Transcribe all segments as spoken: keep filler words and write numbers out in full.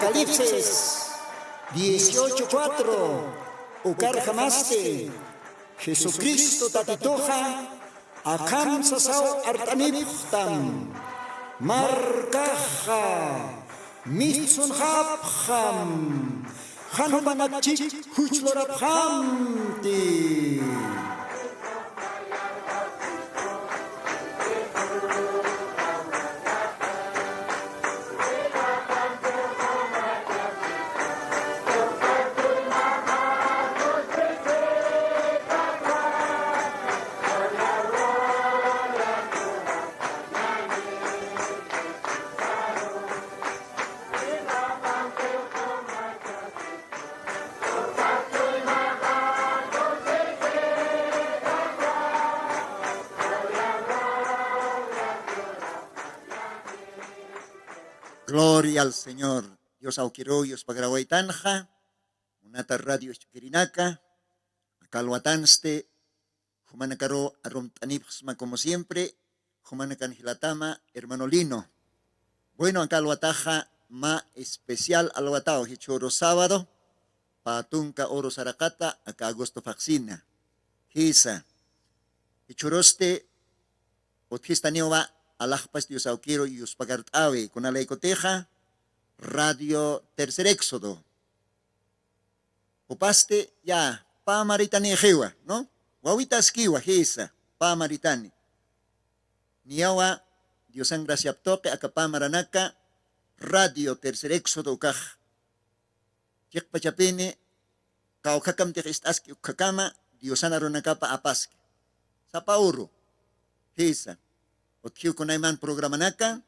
Apocalipsis dieciocho cuatro, ukarjamasti Jesucristo Tatituxa akham sasaw art'anipxtam, markaxa mistsunxapxam, jan jupanakchik juchlurapxamti. Gloria al Señor. Dios awkiruw yuspagarawaytanxa, munata radio isch'ukirinaka, aka alwatansti, jumanakaruw arumt'anipxsma como siempre, jumanakan jilatama, hermano Lino. Bueno, aka alwataxa mä especial alwataw, jichhüru sábado, pä tunka uru saraqata, aka agosto phaxsina. Jisa. Jichhürusti, utjistaniwa alaxpach Dios awkiru yuspagart'awi, kunalaykutixa, Radio Tercer Éxodo. Jupasti, ya, pä maritanixiwa, ¿no? Wawitaskiwa, jisa, pä maritani. Niyawa, Diosan graciap tuqi, aka pä maranaka, Radio Tercer Éxodo ukax. Chiqpachapini, kawkhakamtix ist'aski ukkhakama, Diosan arunakapa apaski. Sapa uru. Jisa. Utjiw kunayman programanaka,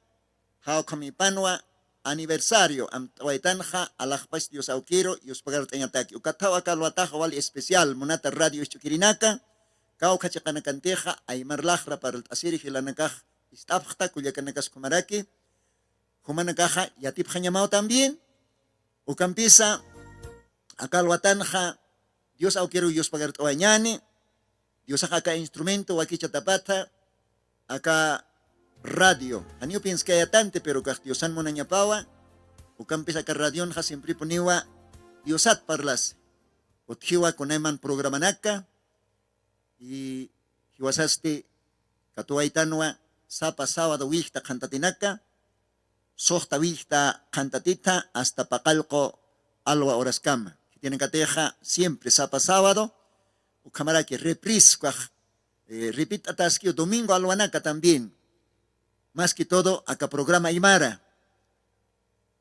jawkhamipanwa aniversario amtawaytanxa, alaxpach Dios awkiru, yuspagart'añataki. Ukathaw aka alwataxa wali especial, munata radio isch'ukirinaka, kawkha chiqanakantixa, aymar laxra parlt'asiri jilanakax ist'apxta, kullakanakas ukhamaraki, jumanakaxa yatipxañamaw también, ukampisa, aka alwatanxa, Dios awkiru yuspagart'awañani, Diosax aka instrumento wakichatapatha, aka radio, janiw pienskayatanti, pero kax Diosan munañapawa, ukampis aka radionxa siemprepuniwa Diosat parlasi. Utjiwa kunayman programanaka, y jiwasasti katuwaytanwa sapa sábado willjta qhantatinaka, suxta willjta qhantatitha hasta paqallqu alwa horaskama. Khitinakatixa siempre sapa sábado, ukhamaraki reprise ukax, eh, repit'ataskiw domingo alwanaka también. Más que todo, aka programa aymara.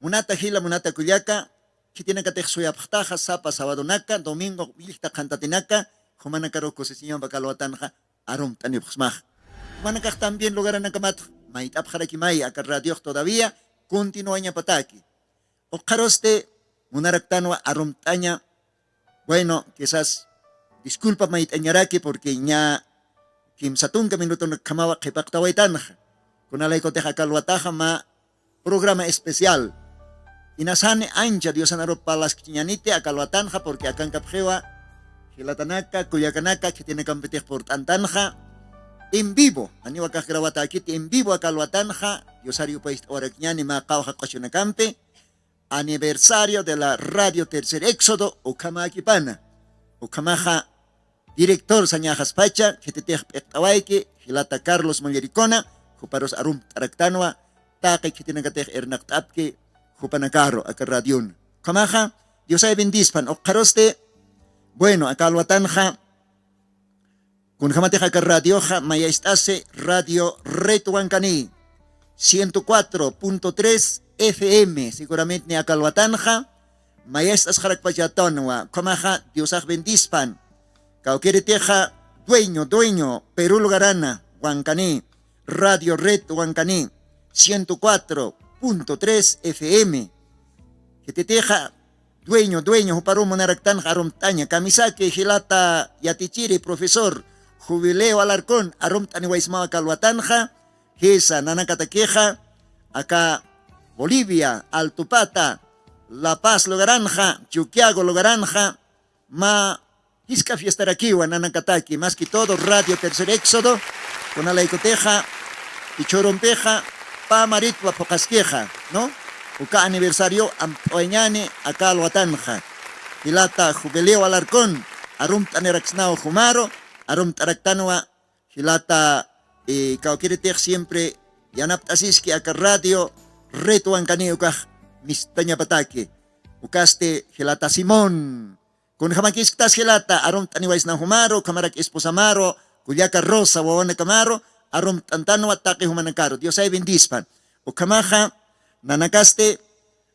Munata jila, munata kullaka, khitinakatix suyapxtaxa, sapa sabadonaka, domingo willjta qhantatinaka, jumanakaru kusisiñamp aka alwatanxa, arumt'anipxsmaxa. Jumanakax también lugaranakamatx, mayt'apxaraki may, aka radiox todavía, continuañapataki. Ukxarusti, munaraktanwa arumt'aña, bueno, quizás disculpa mayt'añaraki, porque ña kimsa tunka minutonakjamawa qhipaqtawaytanxa. Kunalaykutix aka alwataxa mä programa especial. Inasani ancha Diosan arup parlaskichiñaniti aka alwatanxa, porque akankapxiwa jilatanaka, kullakanaka, khitinakampitix purt'antanxa en vivo, janiw akax grabatäkiti, en vivo aka alwatanxa, Diosar yupaycht'awarakiñani mä qawqha q'uchunakampi, aniversario de la Radio Tercer Éxodo, ukhamäkipana. Ukhamaxa director sañäxaspacha, khititix p'iqt'awayki, jilata Carlos Mullericona, juparus arumt'araktanwa, taqi khitinakatix irnaqt'apki, jupanakaru, aka radiona. Ukhamaxa, Diosay bendispan, ukxarusti, bueno, aka alwatanxa, kunjamatix aka radioxa, mayacht'asi Radio Red Wankani, ciento cuatro punto tres F M, seguramente ni aka alwatanxa, mayacht'asxarakpachatanwa, ukhamaxa, Diosax bendispan. Kawkiritixa, dueño, dueño, Perú lugarana, Wankani, Radio Red Wankani, ciento cuatro punto tres F M. Khititixa, dueño, dueño, juparu munaraktanxa arumt'aña. Kamisaki jilata yatichiri, profesor Jubileo Alarcón, arumt'aniwaysmawa aka alwatanxa. Jisa, nanakatakixa, aka Bolivia, Altupata, La Paz lugaranxa, Chuquiago lugaranxa, mä jisk'a fiestarakiwa nanakataki, más que todo Radio Tercer Éxodo, kunalaykutixa, jichhürumpixa, pä maritwa phuqhaskixa, ¿no? uka aniversario amt'awañani aka alwatanxa. Jilata Jubileo Alarcón, arumt'aniraksnaw jumaru, arumt'araktanwa jilata, eh, kawkiritix siempre yanapt'asiski aka radio Red Wankani ukax mistañapataki. Ukasti jilata Simón. Kunjamakisktas jilata, arumt'aniwaysna jumaru, ukhamarak esposamaru, kullaka Rosa wawanakamaru, arumt'antanwa taqi jumanakaru. Diosay bendispa. Ukhamaxa, nanakasti,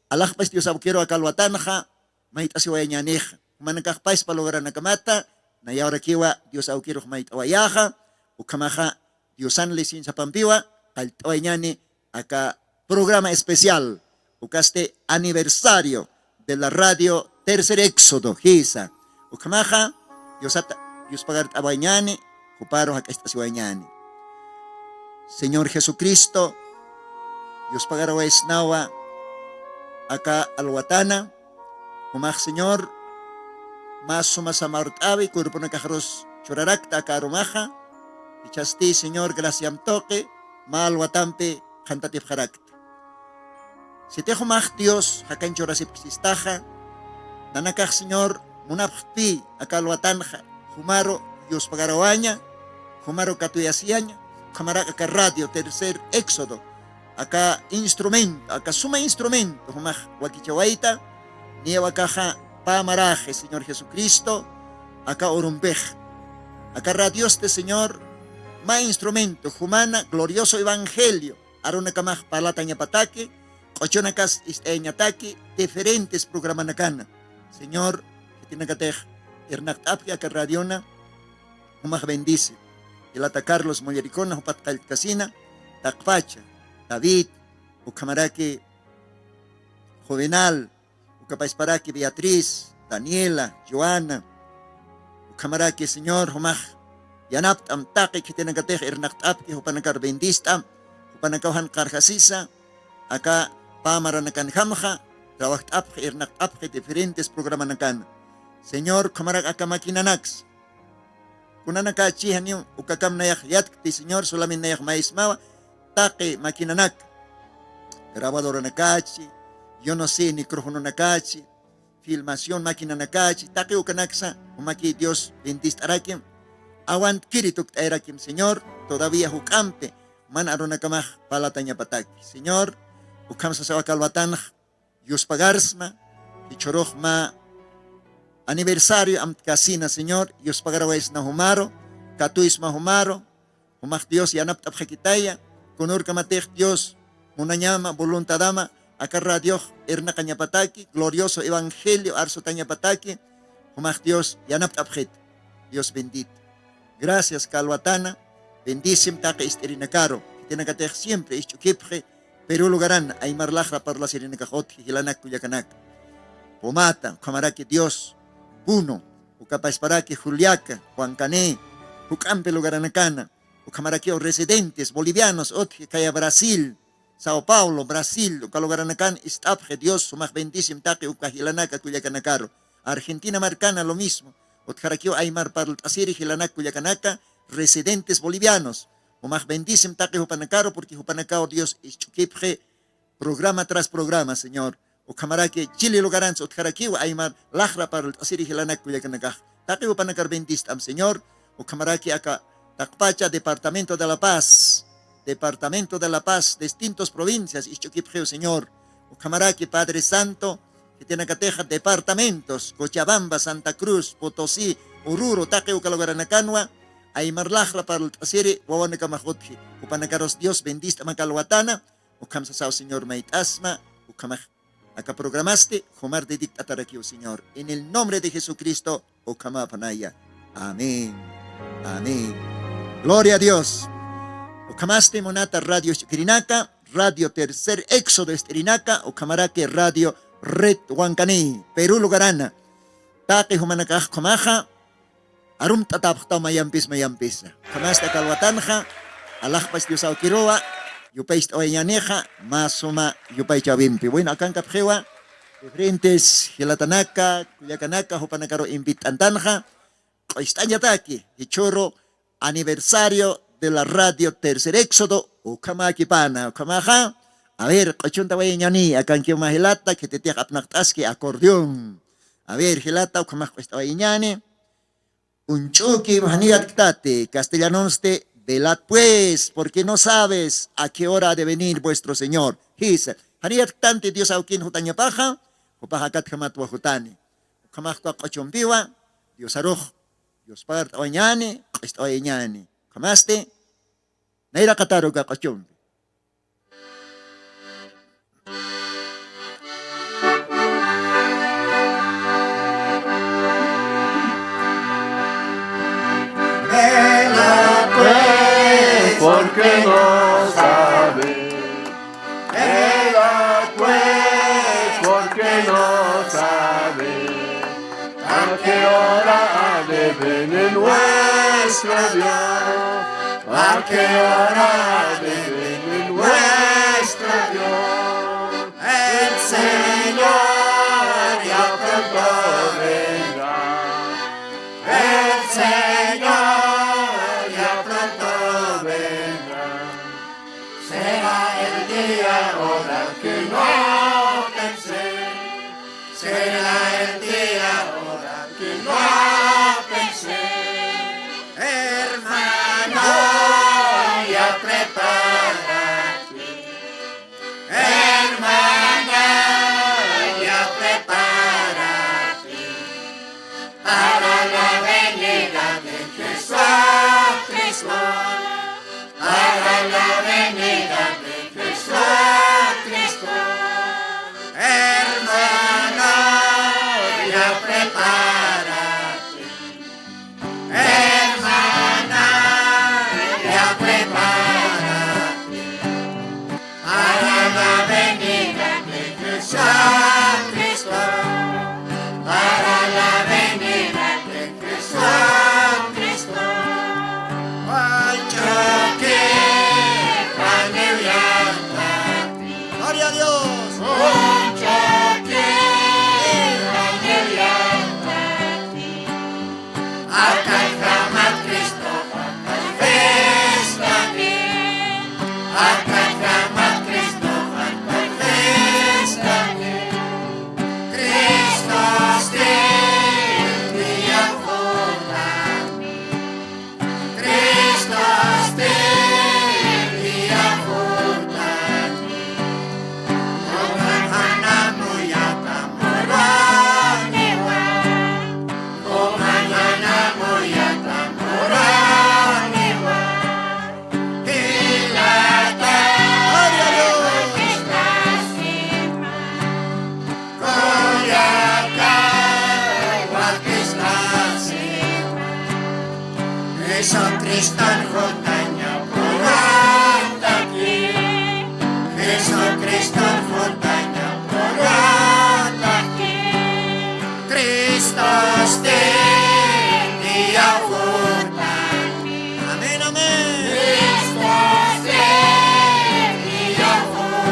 alaxpas Dios awkiru aka alwatanxa, mayt'asiwayañänixa. Jumanakax paspa lugaranakamata, nayawrakiwa Dios awkirux mayt'awayaxa, ukhamaxa Diosan licenciapampiwa, qallt'awayañäni aka programa especial, ukasti aniversario de la radio Tercer Éxodo, jisa. Ukhamaxa, Diosata, Dios pagart'awayañäni, juparu jak'acht'asiwayañäni. Señor Jesucristo, Dios pagarawaysnawa, aka alwatana, jumax Señor, mä suma samart'awi, cuerponakaxrus churarakta aka arumaxa, jichhasti Señor, graciam tuqi, mä alwatampi qhantatipxarakta. Sitix jumax Dios, jakañ churasipkisistaxa, nanakax Señor, munapxtpi, aka alwatanxa, jumaru, Dios pagarawaña, jumaru katuyasiyaña, ukhamarak aka radio Tercer Éxodo, aka instrumento, aka suma instrumento, jumax wakichawayta, niyaw akaxa pä maraxi, Señor Jesucristo, aka urumpix. Aka radiosti, Señor, mä instrumento, jumana, glorioso evangelio, arunakamax parlatañapataki, q'uchunakas ist'ayañataki, diferentes programanakana. Señor, khitinakatix, irnaqt'apki aka radiona, jumax bendice. Jilata Carlos Mollericona, jupat qalltkasina, taqpacha, David, ukhamaraki, Juvenal, ukapasparaki Beatriz, Daniela, Joana, ukhamaraki Señor, jumax yanapt'am taqi khitinakatix irnaqt'apki, jupanakar bendist'am, jupanakaw jan qarjasisa, aka pä maranakanjamxa, trabajt'apxi, irnaqt'apxi diferentes programanakan. Señor, ukhamarak aka maquinanaks. Kunanakachi janiw ukakam nayax yatkti, Señor, solamente nayax maysmawa, taqi maquinanaka. Grabadoranakachi, yo no sé, micrófononakachi, filmación maquinanakachi, taqi ukanaksa, jumaki Dios bendist'arakim, awantkiri tukt'ayarakim, Señor, todavía juk'ampi, man arunakamax parlatañapataki. Señor, ukham sasawa aka alwatanx, yuspagarsma, jichhürux mä aniversario amtkasina, Señor, yuspagarawaysna jumaru, katuysma jumaru, jumax Dios yanapt'apxakitaya, kunürkamatix Dios munañama, voluntadama, aka radiox irnaqañapataki, glorioso evangelio arsutañapataki, jumax Dios yanapt'apxit. Dios bendito. Gracias, aka alwatana. Bendicim taqi ist'irinakaru. Khitinakatix siempre isch'ukipxi Perú lugaran aymar laxra parlasirinakax utji jilanak kullakanaka. Pumata, ukhamaraki Dios, Puno, ukapasparaki Juliaca, Huancané, juk'ampi lugaranakana, ukhamarakiw residentes bolivianos utji kaya Brasil, Sao Paulo, Brasil, uka lugaranakan ist'apxi Dios, sumax bendicim taqi uka jilanaka kullakanakaru. Argentina markana lo mismo. Utjarakiw aymar parlt'asiri jilanak kullakanaka, residentes bolivianos. Sumax bendicim taqi jupanakaru, porque jupanakaw Dios isch'ukipxi programa tras programa, Señor. Ukhamaraki Chile lugaransa utjarakiw aymar laxra parlt'asiri jilanak kullakanakax. Taqi jupanakar bendist'am, Señor. Ukhamaraki aka taqpacha departamento de La Paz, departamento de La Paz, distintos provincias isch'ukipxiw, Señor. Ukhamaraki Padre Santo, khitinakatixa departamentos, Cochabamba, Santa Cruz, Potosí, Oruro, taqi uka lugaranakanwa, aymar laxra parlt'asiri wawanakamax utji. Jupanakarus Dios bendist'am aka alwatana, ukham sasaw Señor mayt'asma, ukhamax aka programasti, jumar didikt'atarakiw, Señor. En el nombre de Jesucristo, ukhamäpanaya. Amén. Amén. Gloria a Dios. Ukhamasti munata radio ist'irinaka, radio Tercer Éxodo ist'irinaka, ukhamaraki radio Red Wankani, Perú lugarana. Taqi jumanakax ukhamaxa, arumt'atapxtaw mayampis mayampisa. Ukhamasti aka alwatanxa, alaxpas Dios awkiruwa, yupaycht'awayañänixa, mä suma yupaychäwimpi. Bueno, akankapxiwa, diferentes jilatanaka, kullakanaka, jupanakaru invit'antanxa, q'ucht'añataki, jichhüru aniversario de la radio Tercer Éxodo, ukhamäkipana, ukhamaxa, A ver, q'uchunta wayañani, akankiw mä jilata, khititix apnaqt'aski acordeón. A ver, jilata, ukhamax q'ucht'awayañani. Uñch'uki, janiyatkti, castellanonsti, velad pues, porque no sabes a qué hora ha de venir vuestro Señor. Jisa, janiyatktanti Dios awkin jutañapaxa, jupax akatjamat wajutani. Ukhamax uka q'uchumpiwa, Diosarux, Diospart'awañani, q'ucht'awayañani. Ukhamasti, nayraqataru uka q'uchumpi. Vela pues, porque no sabe. Vela pues, porque no sabe. ¿A qué hora ha de venir nuestro Dios? ¿A qué hora ha de venir nuestro Dios? El Señor ya pronto vendrá. El Señor ya pronto vendrá. Será el día, hora que no pensé. Será el día, hora que no pensé. Hermano, ya prepárate. Hermana, ya prepárate para la venida de Jesucristo. Para la venida de Jesucristo. Hermano, ya prepárate. Hermana, ya prepárate. Para la venida de Jesucristo. Para la venida de Jesucristo. Gloria a Dios. Jesucristo jutaña purutaki. Jesucristo jutaña purutaki. Cristo este día jutaña. Amén, amén. Cristo este día jutaña.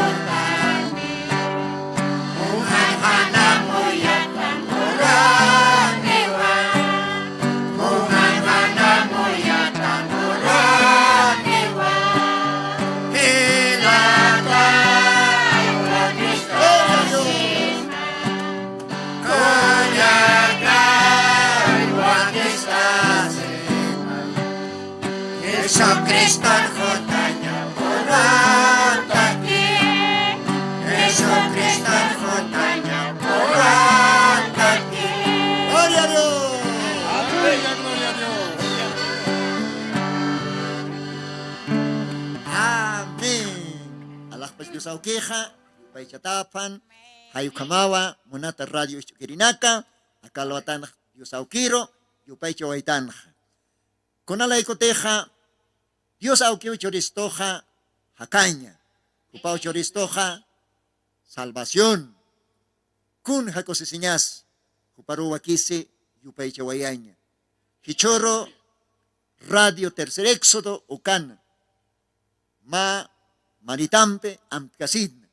Jesucristo jutaña purutaki. Jesucristo jutaña purutaki. Gloria a Dios. Aleluya, gloria a Dios. Amén. Alaxpach Dios awkixa, yupaychatapan, jay ukhamawa, munata radio isch'ukirinaka, aka alwatanx Dios awkiru, yupaychawaytanxa. Kunalaykutixa, Dios awkiw churistuxa jakaña, jupaw churistuxa salvación. Kunja kusisiñas, juparuw wakisi yupaychawayaña. Jichhüru Radio Tercer Éxodo ukana. Mä maritampi amtkasina.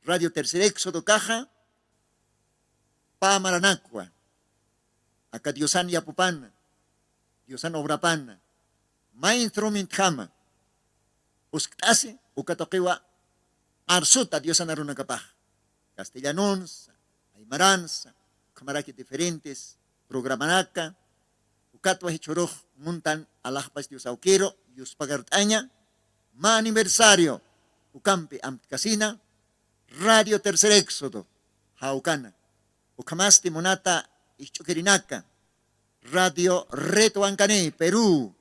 Radio Tercer Éxodo ukaxa, pä maranakwa. Aka Diosan yapupana, Diosan obrapana, mä instrumentjama uskt'asi, uka tuqiwa arsuta Diosana runakapax. Castellanunsa, aymaransa, ukhamaraki diferentes programanaka, ukatwa jichhurux muntan alaxpas Dios awkiru, yuspagart'aña, mä aniversario ukampi amtkasina, Radio Tercer Éxodo, jawkana. Ukhamasti munata isch'ukirinaka, Radio Red Huancané, Perú.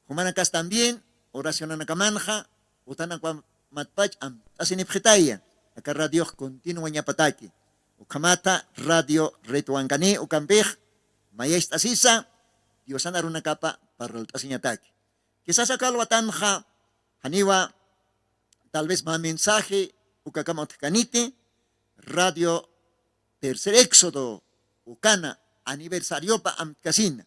Jumanakas también oracionanakamanxa, utanakamatpach amt'asinipxitaya, aka radiox continuañapataki. Ukhamata Radio Red Huancané ukampix, mayacht'asisa, Diosana runakapa parlalt'asiñataki. Quizás aka alwatanxa, janiwa, tal vez mä mensaje ukakama utjkaniti, Radio Tercer Éxodo, ukana aniversariopa amtkasina,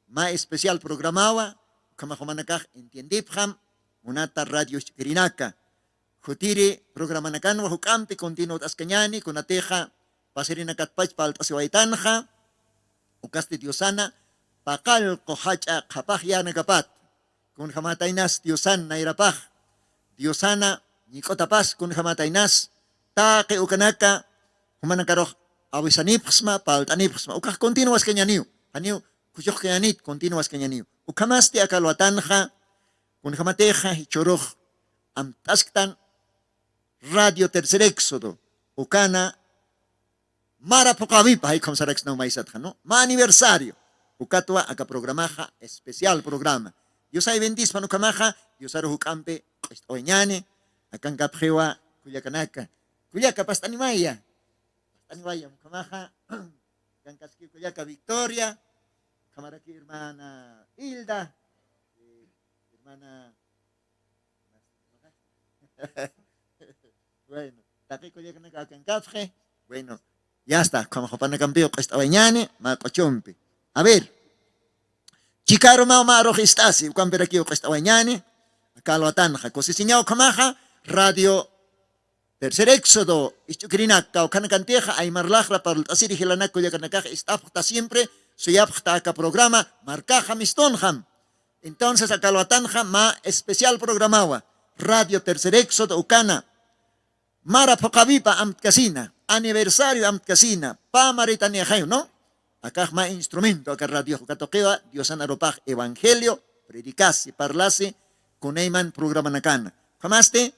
mä especial programawa, ukhamax jumanakax entiendipxam, munata radio isch'ukirinaka. Jutiri programanakanwa juk'ampi continuat'askañani, kunatixa pasirinakatpach parlt'asiwaytanxa, ukasti Diosana paqallqu jach'a qhapaqyanakapat. Kunjamataynas Diosan nayrapax, Diosana ñik'utapas kunjamataynas, taqi ukanaka jumanakarux awisanipxsma, parlt'anipxsma, ukax continuaskañaniw, janiw khuchuxkañanit, continuaskañaniw. Ukhamasti aka alwatanxa, kunjamatixa jichhurux amt'asktan Radio Tercer Éxodo, ukana mara phuqawipa, jay ukham saraksnaw maysatxa, ¿no? Mä aniversario. Ukatwa aka programaxa especial programa. Diosay bendispan ukhamaxa, Diosaru juk'ampi q'ust'awañani, akankapxiwa kullakanaka. Kullaka, past'animaya. Past'aniwaya, ukhamaxa, akankaski kullaka Victoria, ukhamaraki hermana Hilda, eh, hermana Bueno, taqi kullakanaka akankapxi. Bueno, ya está, ukhamax jupanakampiw q'ust'awañani, mä q'uchumpi. A ver, chikaru mä, mä arux ist'asi, ukampirakiw q'ust'awañani, aka alwatanxa, kusisiñaw ukhamaxa, Radio Tercer Éxodo, isch'ukirinak, kawkhanakantixa, aymar laxra parlt'asiri jilanak kullakanakax ist'apxta siempre, suyapxta aka programa, markaxa mistunxam. Entonces, aka alwatanxa mä especial programawa, Radio Tercer Éxodo ukana, mara phuqawipa amtkasina, aniversario amtkasina, pä maritanïxayu, ¿no? Akax mä instrumento, aka radiox uka tuqiwa, Diosan arupax evangelio predicasi, parlasi, kunayman programanakana. Ukhamasti,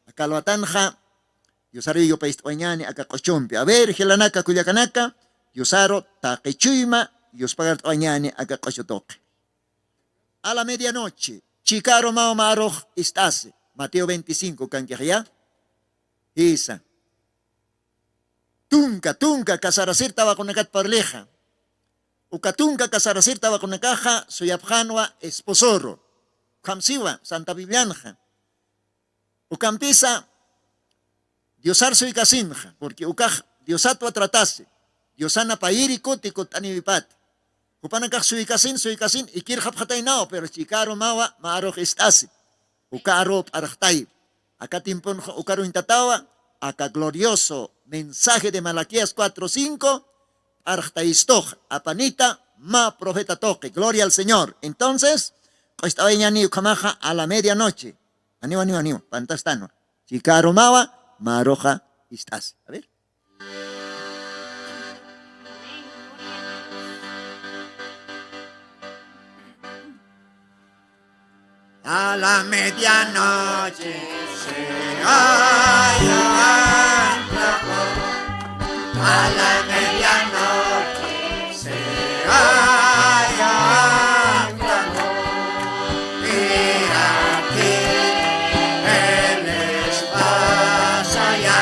aka alwatanxa, Diosaru yupayt'awañani aka q'uchumpi. A ver, jilanaka, kullakanaka, Diosaru taqi chuyma, yuspagart'awañani aka q'uchu tuqi. A la medianoche, chikaru mä, mä arux ist'asi. Mateo veinticinco kankixya. Jisa. Tunka, tunka casarasir tawaqunakat parlixa. Uka tunka casarasir tawaqunakaxa suyapxänwa esposoru. Ukham siwa Santa Biblianxa. Ukampisa Diosar suykasinxa, porque ukax Diosatwa tratasi, Diosana payiri kuti kutt'aniwipati. Jupanakax suykasin, suykasin, ikirxapxataynaw, pero chikaru mawa, mä arux ist'asi. Uka aru p'arxtay. Aka tiemponxa ukaruñ tatawa, aka glorioso mensaje de Malaquías cuatro cinco, p'arxtayistux, apanita, mä profeta tuqi. Gloria al Señor. Entonces, q'ust'awayañani ukhamaxa a la medianoche. Aniwa, aniwa, aniwa, pantastanwa. Chikaru mawa, mä aruxa ist'asi. A ver. A la medianoche se oye un clamor. A la medianoche se oye un clamor. He aquí, el esposo ya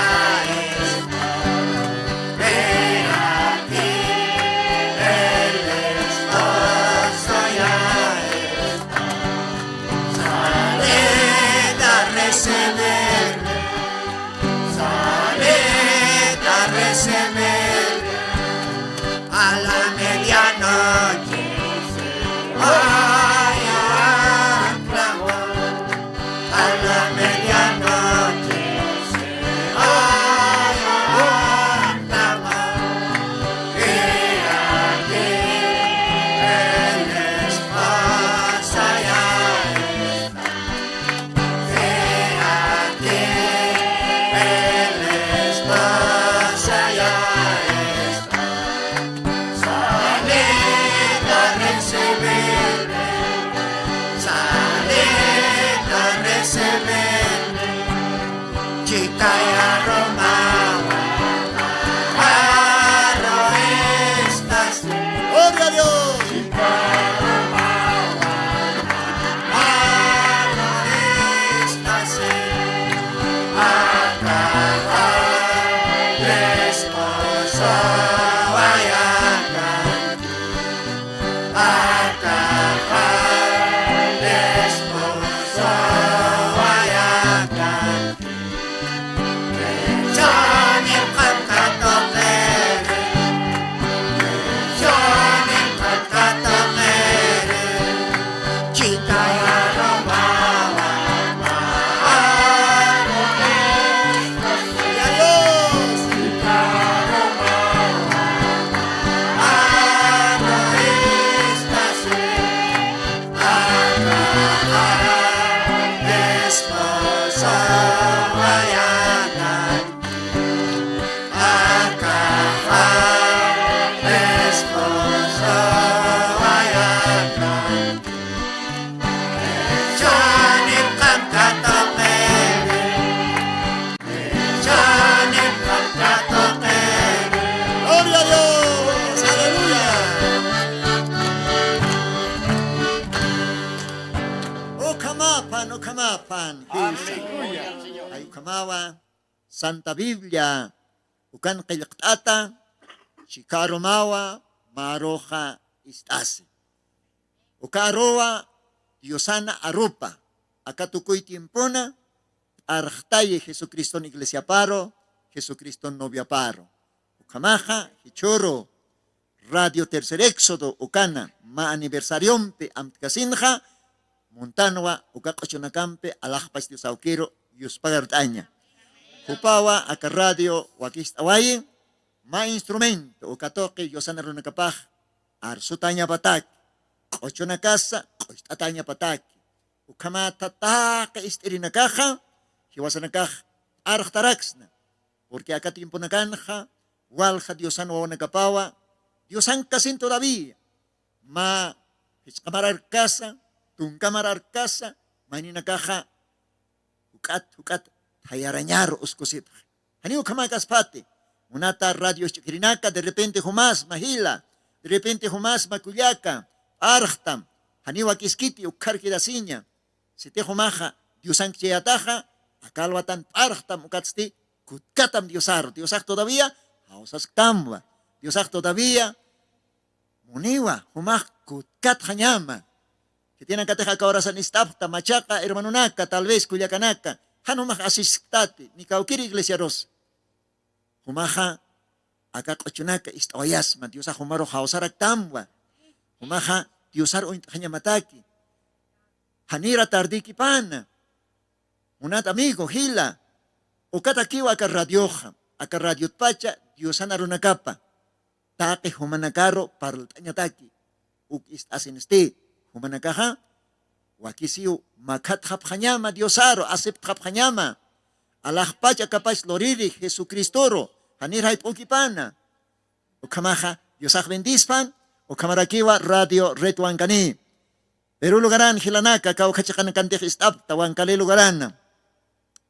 está. He aquí, el esposo ya está. Salid a recibirle, salid a recibirle. Recibir, chicaya Roma, aro estas. Gloria a Dios. Chicaya Roma, aro estas. Akaxa esposo wayakan. Akaxa esposo wayakan. Chani qamkatoqiri. Chani qamkatoqiri. Chikaya Roma. Gloria a Dios. Gloria a Dios, aleluya. Ukhamapan, ukhamapan, jisa. Aleluya. Ay ukhamawa, Santa Biblia, ukan qillqt'ata, chikarumawa, maruxa ist'asi. Uka aruwa, Diosana arupa, aka tukuy tiempona, p'arxtayi Jesucriston iglesiaparu, Jesucriston noviaparu. Ukhamaxa, jichhüru, Radio Tercer Éxodo, ukana, mä aniversariompi amtkasinxa, muntanwa, uka q'uchunakampi, alaxpach Dios awkiru, yuspagart'aña. Jupawa, aka radio, wakist'awayi, mä instrumento, uka tuqi, Diosana runakapax, arsutañapataki, q'uchunakasa, q'ucht'atañapataki. Ukhamatha taqi ist'irinakaxa, jiwasanakax p'arxtaraksna. Porque aka tiemponakanxa, walja Diosan wawanakapawa, Diosan kasin todavía. Mä jichqamar arkasa, tunkamar arkasa, mayninakaxa, juk'at, juk'at, thayarañaru uskusipx. Janiw ukhamäkaspati. Munata radio isch'ukirinaka, de repente jumasma jila, de repente jumasma kullaka, p'arxtam, janiw wakiskiti, ukhar quedasiña. Siti jumaxa, Diosank chayataxa, aka alwatan p'arxtam ukatsti, kutkatam Diosaru, Diosax todavía, jawsasktamwa, Diosax todavía, muniwa, jumax kutkatxañama. Khitinakatix aka horasan ist'apxta, machaqa, hermanonaka, tal vez kullakanaka, jan jumax asisktati, ni kawkïr iglesiarus. Jumaxa, aka q'uchunaka ist'awayasma, Diosax jumaru jawsaraktamwa. Jumaxa, Diosar uñt'xañamataki. Janira tardikipana. Munat amigo, jila. Ukatakiwa aka radioxa, aka radiotpacha, Diosana runakapa. Taqi jumanakaru parlt'añataki, uk ist'asinsti, jumanakaxa, wakisiw makhatxapxañama Diosaru, asiptxapxañama, alaxpach akapach luriri Jesucristoru, janir jayp'ukipana. Ukhamaxa, Diosax bendispan, ukhamarakiwa Radio Red Wankani. Perú lugaran jilanaka, kawkha chiqanakantix ist'apxta, Wankali lugarana.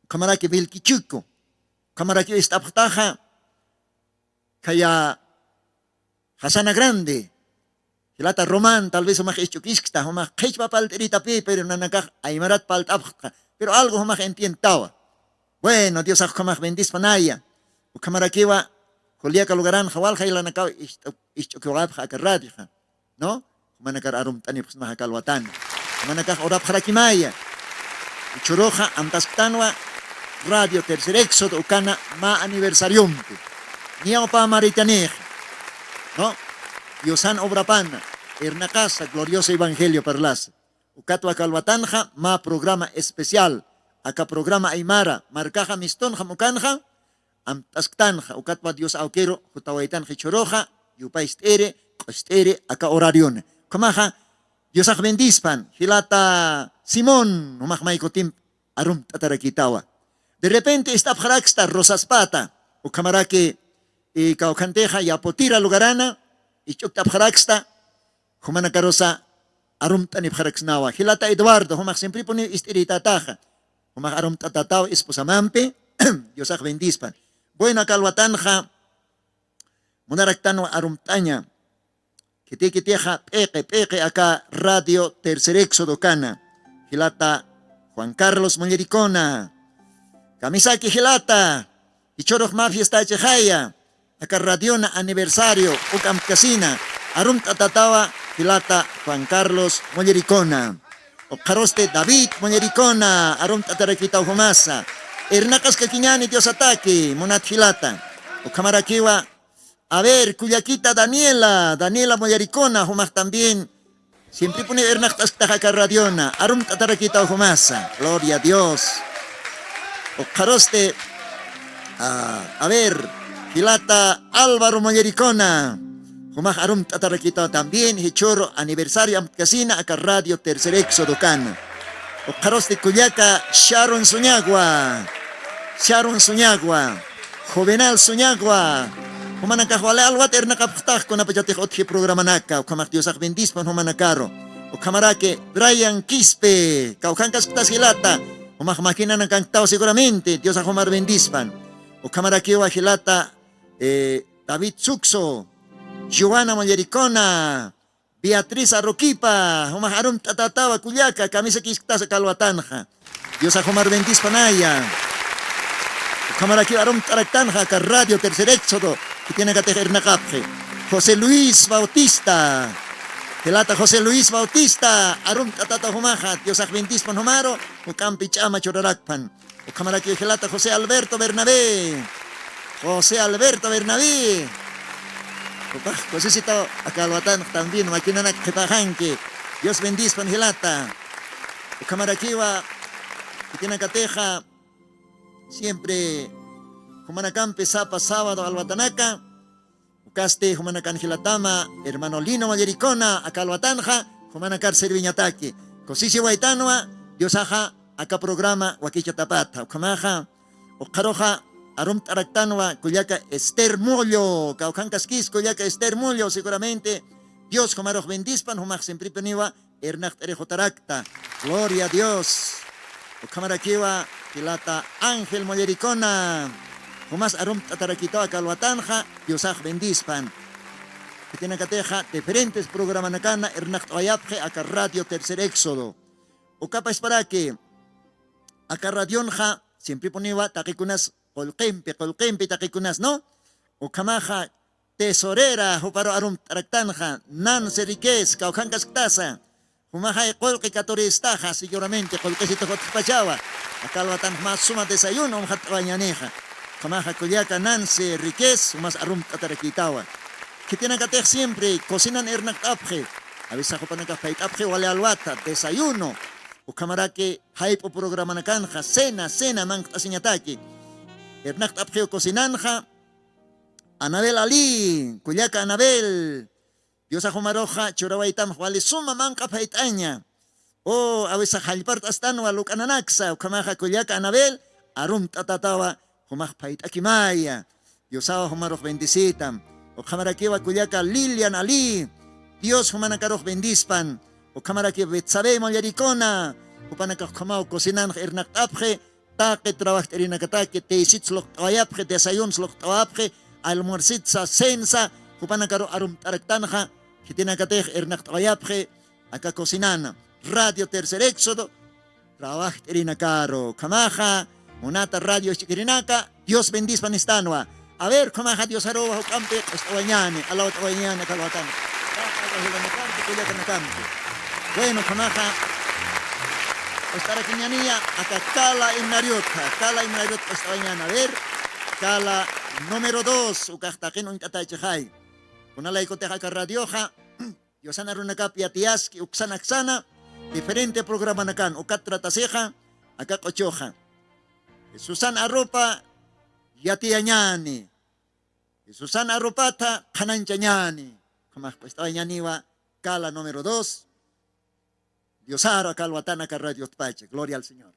Ukhamaraki Vilquichuco. Ukhamarakiw ist'apxtaxa, khaya Jasana Grande, jilata Román, tal vez jumax isch'ukiskta, jumax qhichwa palt'iritapi, pero nanakax aymarat palt'apxta, pero algo jumax entiendtawa. Bueno, Diosax ukhamax bendispanaya. Ukhamarakiwa, Juliaca lugaranxa walja jilanakaw isch'u-, isch'ukiwapxa aka radioxa. ¿No? Jumanakar arumt'anipxsmaxa aka alwatana. Jumanakax urapxarakimaya. Jichhüruxa amtasktanwa Radio Tercer Éxodo ukana mä aniversariompi. Niyaw pä maritanixa. ¿No? Diosan obrapana. Irnaqasa, glorioso evangelio parlasa. Ukatwa aka alwatanxa mä programa especial. Aka programa aymara. Markaxa mistunxam ukanxa. Amtasktanxa, ukatwa Dios awkiru, jutawaytanxa jichhüruxa, yupay ist'iri, q'ust'iri, aka horariona. Ukhamaxa, Diosax bendispan, jilata Simón, jumax may kutimp arumt'atarakitawa. De repente ist'apxaraksta Rosaspata, ukhamaraki, y kawkhantixa Yaputira lugarana, isch'ukt'apxaraksta, jumanakarusa arumt'anipxaraksnawa. Jilata Eduardo, jumax siemprepuniw ist'irïtätaxa. Jumax arumt'atätawa esposamampi. Diosax bendispan. Bueno, aka alwatanxa munaraktanwa arumt'aña. Khitikitixa p'iqi p'iqi aka Radio Tercer Éxodo kana. Jilata Juan Carlos Mullericona. Kamisaki jilata. Jichhürux mä fiestachixaya. Aka radiona aniversario uk amtkasina. Arumt'atätawa jilata Juan Carlos Mullericona. Ukxarusti David Mullericona. Arumt'atarakïtaw jumasa. Irnaqaskakiñäni Diosataki munat jilata. Ukhamarakiwa A ver, kullakita Daniela, Daniela Mullericona, jumax también. Siemprepuniw irnaqt'asktax aka radiona, arumt'atarakïtaw jumasa. Gloria a Dios. Ukxarusti, ah, a ver, jilata Álvaro Mullericona. Jumax arumt'atarakïtaw también, jichhüru aniversario amtkasina aka Radio Tercer Éxodo kana. Ukxarusti kullaka Sharon Suñagua. Sharon Suñagua. Juvenal Suñagua. Jumanakax wali alwat irnaqapxtax kunapachatix utji programanaka. Ukhamax Diosax bendispan jumanakaru. Ukhamaraki Brian Quispe. Kawkhankasktas jilata. Jumax maquinanakanktaw seguramente. Diosax jumar bendispan. Ukhamarakiwa jilata, eh, David Suxo. Joana Mullericona. Beatriz Aroquipa, jumax arumt'atätawa kullaka, kamisakisktasa aka alwatanxa. Diosax jumar bendispanaya. Ukhamarakiw arumt'araktanxa aka Radio Tercer Éxodo, khitinakatix irnaqapxi. José Luis Bautista. Jilata José Luis Bautista, arumt'atätaw jumaxa, Diosax bendispan jumaru, juk'ampi ch'ama churarakpan. Ukhamaraki jilata José Alberto Bernabé. José Alberto Bernabé. Jupax kusisitaw aka alwatanx también maquinanak qhipaxanki. Dios bendispan jilata. Ukhamarakiwa khitinakatixa siempre jumanakampi sapa sábado alwatanaka. Ukasti jumanakan jilatama, hermano Lino Mullericona, aka alwatanxa, jumanakar serviñataki. Kusisiwaytanwa, Diosaxa, aka programa wakichatapätxa. Ukhamaxa, ukxaruxa, arumt'araktanwa, kullaka Esther Mullo, kawkhankaskis, kullaka Esther Mullo, seguramente, Dios jumarux bendispan, jumax siemprepuniwa, irnaqt'irix jutarakta. Gloria a Dios. Ukhamarakiwa jilata Ángel Mullericona. Jumas arumt'atarakïtawa aka alwatanxa, Diosax bendispan. Khitinakatixa diferentes programanakana irnaqt'awayapxi aka Radio Tercer Éxodo. Ukapasparaki, aka radionxa, siemprepuniwa taqikunas qullqimpi, qullqimpi taqikunas, ¿no? Ukhamaxa, tesorera, juparu arumt'araktanxa, Nancy Riquez, kawkhankasktasa. Jumaxay qullqi katuristaxa, seguramente qullqisitux utjpachawa. Aka alwatanx mä suma desayuno umxatt'awañänixa. Ukhamaxa kullaka Nancy Riquez, jumas arumt'atarakïtawa. Khitinakatix siempre cocinan irnaqt'apxi. A veces jupanakax phayt'apxi wali alwata, desayuno. Ukhamaraki jayp'u programanakanxa, cena, cena, manq't'asiñataki. Irnaqt'apxiw cocinanxa, Anabel Ali, kullaka Anabel. Diosax jumaruxa churawaytamx wali suma manq'a phayt'aña. O, a veces jallpart'astanwa luk'ananaksa, ukhamaxa kullaka Anabel, arumt'atätawa, jumax phayt'akimaya. Diosawa jumarux bendicitam. Ukhamarakiwa kullaka Lilian Ali. Dios jumanakarux bendispan. Ukhamaraki Betsabe Mullericona. Jupanakax ukhamaw cocinanx irnaqt'apxi. Taqi trabajt'irinakataki, teysit luqt'awayapxi, desayuns luqt'awapxi, almuerzitsa, censa, jupanakaru arumt'araktanxa, khitinakatix irnaqt'awayapxi, aka cocinana. Radio Tercer Éxodo, trabajt'irinakaru. Ukhamaxa, munata radio ich'ikirinaka, Dios bendispan istanwa. A ver, ukhamaxa Diosaruwa juk'ampi q'ust'awañäni, alawt'awañäni aka alwatan. Aka jilanakampi, kullakanakampi. Bueno, ukhamaxa q'ust'arakiñäniya aka Kala Himnariotxa, Kala Himnariot q'ust'awañäni. A ver, Kala número dos, ukax taqin uñt'atächixay. Kunalaykutix aka radioxa, Diosan arunakap yatiyaski, uksan aksana, diferente programanakan, ukat tratasixa, aka q'uchuxa. Jesusan arupa yatiyañäni. Jesusan arupatha qhanañchañäni. Ukhamax q'ust'awañäniwa Kala número dos. Diosaru aka alwatan aka radiotpacha. Gloria al Señor.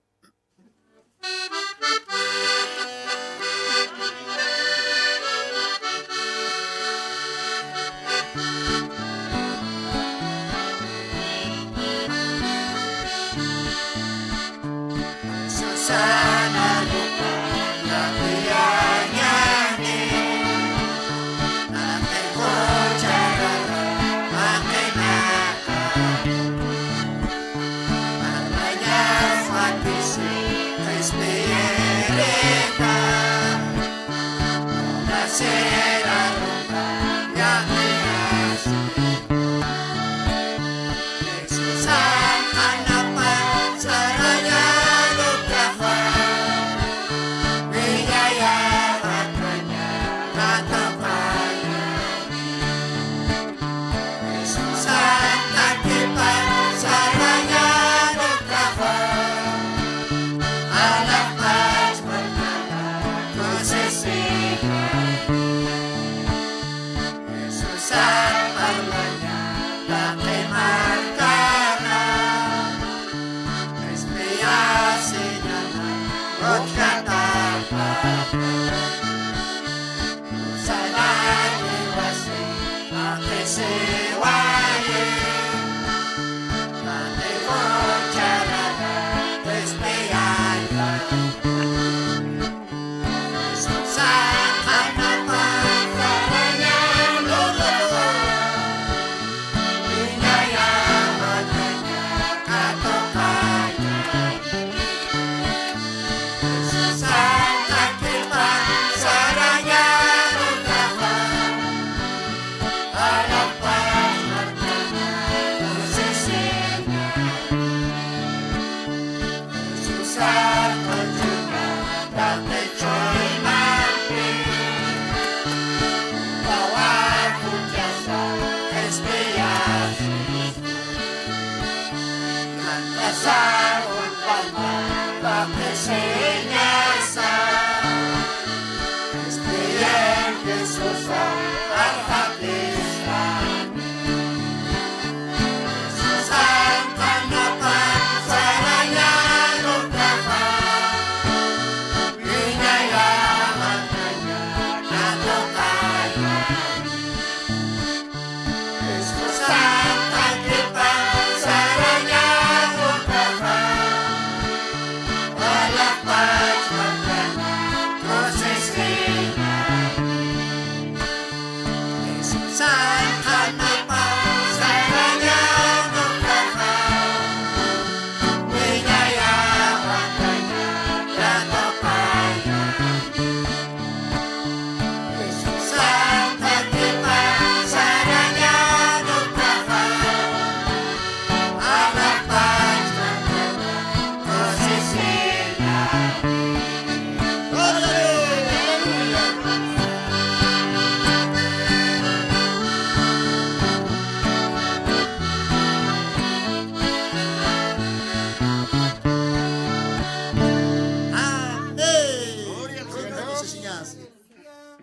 Amén. Gloria al Señor.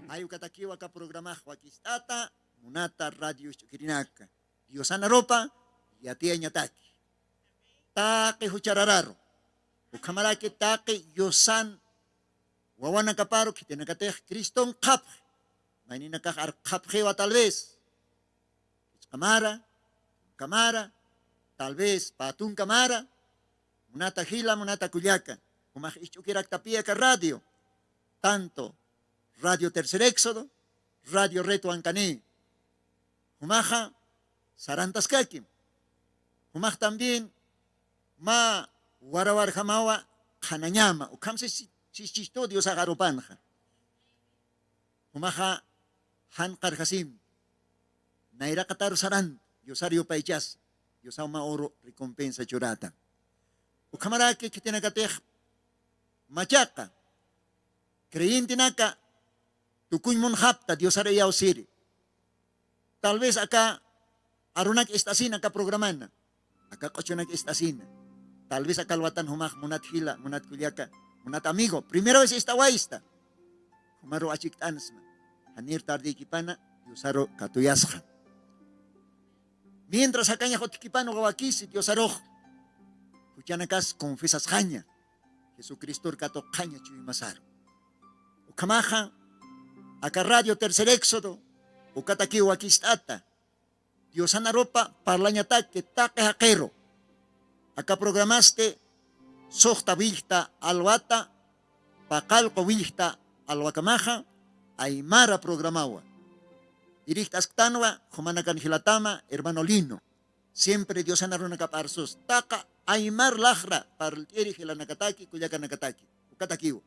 Ay, ukatakiw aka programax wakist'ata, munata radio isch'ukirinaka. Diosan arupa yatiyañataki. Taqi jucharararu. Ukhamaraki taqi yusan wawanakaparu khitinakatix Criston qhapxi. Mayninakax ar qhapxiwa tal vez. Kichqamara, kamara, tal vez patunkamara, munata jila, munata kullaka. Jumax isch'ukiraktapi aka radio. Tanto Radio Tercer Éxodo, Radio Reto Ankani. Jumaxa sarantaskakim. Jumax también mä warawarjamawa qhanañama. Ukham sis-, sischistu Diosax arupanxa. Jumaxa jan qarjasim. Nayraqataru saran, Diosar yupaychas. Diosaw mä uru recompensa churata. Ukhamaraki khitinakatix machaqa. Creyentenaka tukuñ munxapta Diosar iyawsiri. Tal vez aka arunak ist'asina aka programana. Aka q'uchunak ist'asina. Tal vez aka alwatan jumax munat jila, munat kullaka, munat amigo. Primera vez ist'awaysta. Jumaru achikt'ansma. Janir tardïkipana Diosaru katuyasxa. Mientras jakañax utjkipana wawakisi Diosarux. Juchanakas confesasxaña. Jesucristor katuqxaña chuymasaru. Ukhamaxa, aka Radio Tercer Éxodo, ukatakiw wakist'ata. Diosan arupa parlañataki taqi jaqiru. Aka programasti suxta willjta alwata, paqallqu willjta alwakamaxa, aymara programawa. Direct'asktanwa, jumanakan jilatama, hermano Lino. Siempre Diosan arunakap arsus. Taqa aymar laxra parlt'iri jilanakataki, kullakanakataki. Ukatakiw.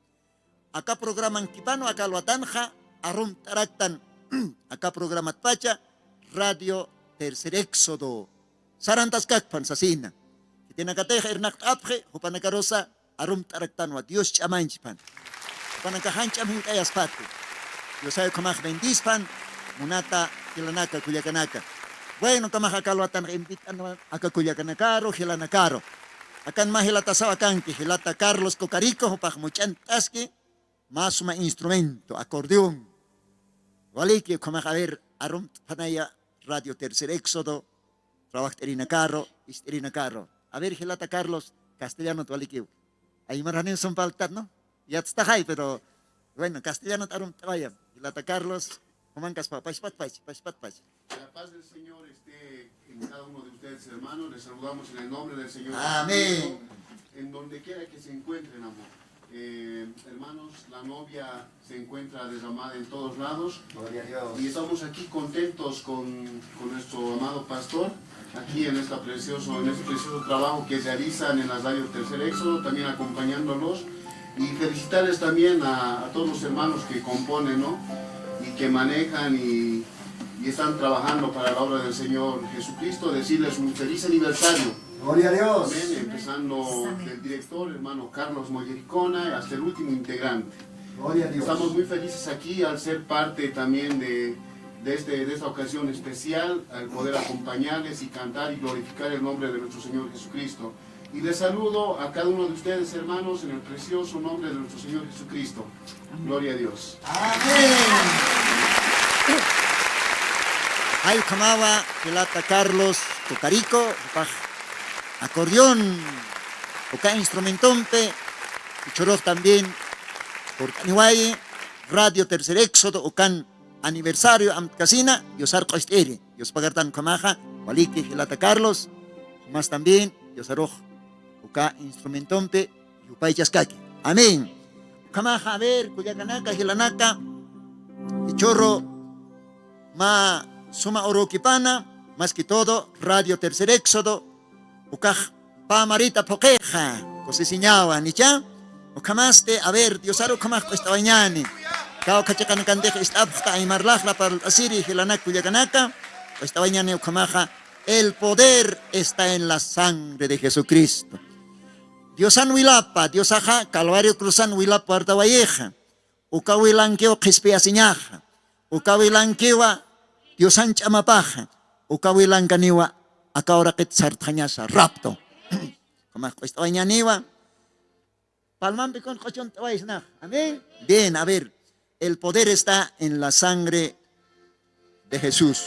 Aka programankipanu aka alwatanxa arumt'araktan aka programatpacha Radio Tercer Éxodo. Sarantaskakpan sasina. Khitinakatix irnaqt'apxi, jupanakarusa arumt'araktanwa Dios ch'amañchpan. Jupanakax jan ch'am jint'ayaspati. Diosay ukhamax bendispan, munata jilanaka, kullakanaka. Bueno, ukhamax aka alwatanxa invit'anwa aka kullakanakaru, jilanakaru. Akan mä jilatasaw akanki, jilata Carlos Cocarico, jupax much'ant'aski, mä suma instrumento, acordeón. Waliki, ukhamax, a ver, arumt'panaya Radio Tercer Éxodo, trabajt'irinakaru, ist'irinakaru. A ver, jilata Carlos, castellanot walikiw. Aymar janiw sumpaltat, ¿no? Yatstaxay, pero, bueno, castellano t'arum t'awayam. Jilata Carlos, jumankas pa, pachpat pach, pachpat pach. La paz del Señor esté en cada uno de ustedes, hermanos. Les saludamos en el nombre del Señor Jesucristo, en donde quiera que se encuentren, amor. Eh, hermanos, la novia se encuentra derramada en todos lados. Gloria a Dios. Y estamos aquí contentos con, con nuestro amado pastor, aquí en esta precioso, en este precioso trabajo que realizan en la radio Tercer Éxodo, también acompañándolos. Y felicitarles también a, a todos los hermanos que componen, ¿no? Y que manejan y, y están trabajando para la obra del Señor Jesucristo. Decirles un feliz aniversario. Gloria a Dios. Amén. Empezando del director, hermano Carlos Mollericona, hasta el último integrante. Gloria a Dios. Estamos muy felices aquí al ser parte también de, de este, de esta ocasión especial, al poder acompañarles y cantar y glorificar el nombre de nuestro Señor Jesucristo. Y les saludo a cada uno de ustedes, hermanos, en el precioso nombre de nuestro Señor Jesucristo. Amén. Gloria a Dios. Amén. Jay ukhamawa jilata Carlos Tocarico, jupax acordeón, uka instrumentompi, jichhürux también purt'aniwayi, Radio Tercer Éxodo ukan aniversario amtkasina, Diosar q'ust'iri. Dios pagartan ukhamaxa, waliki jilata Carlos, jumas también Diosarux uka instrumentompi yupaychaskaki. Amén. Ukhamaxa, a ver, kullakanaka, jilanaka, jichhüru mä suma urukipana, más que todo, Radio Tercer Éxodo, ukax pä marita phuqixa, kusisiñawa, ¿nicha? Ukhamasti, a ver, Diosar ukhamax q'ust'awañäni. Kawkha chiqanakantix ist'apxta aymarlaxla parlt'asiri jilanak kullakanaka, q'ust'awañäni ukhamaxa, el poder está en la sangre de Jesucristo. Diosan wilapa, Diosaxa Calvario cruzan wilap wartawayixa. Uka wilankiw qhispiyasiñaxa. Uka wilankiwa Diosan ch'amapaxa. Uka wilankaniwa aka uraqit sartxañasa, rapto. Ukhamax q'ust'awañäniwa. Palmampi kun q'uchunt'awaysnax. Amén. Bien, a ver. El poder está en la sangre de Jesús.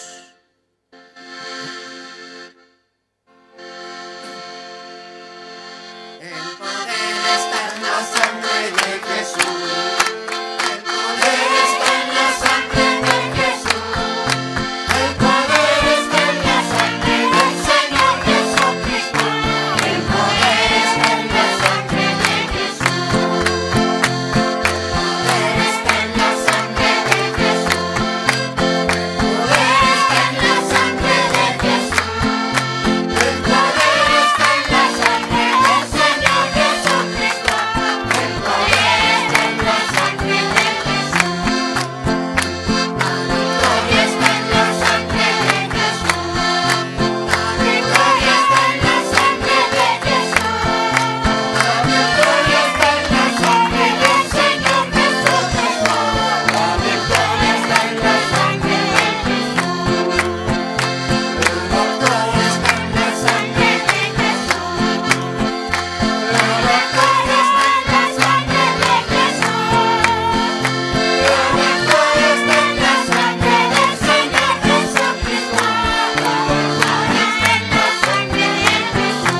El poder está en la sangre de Jesús. El poder está en la sangre de Jesús. El poder está en la sangre del Señor Jesucristo. El poder está en la sangre de Jesús. El poder está en la sangre de Jesús.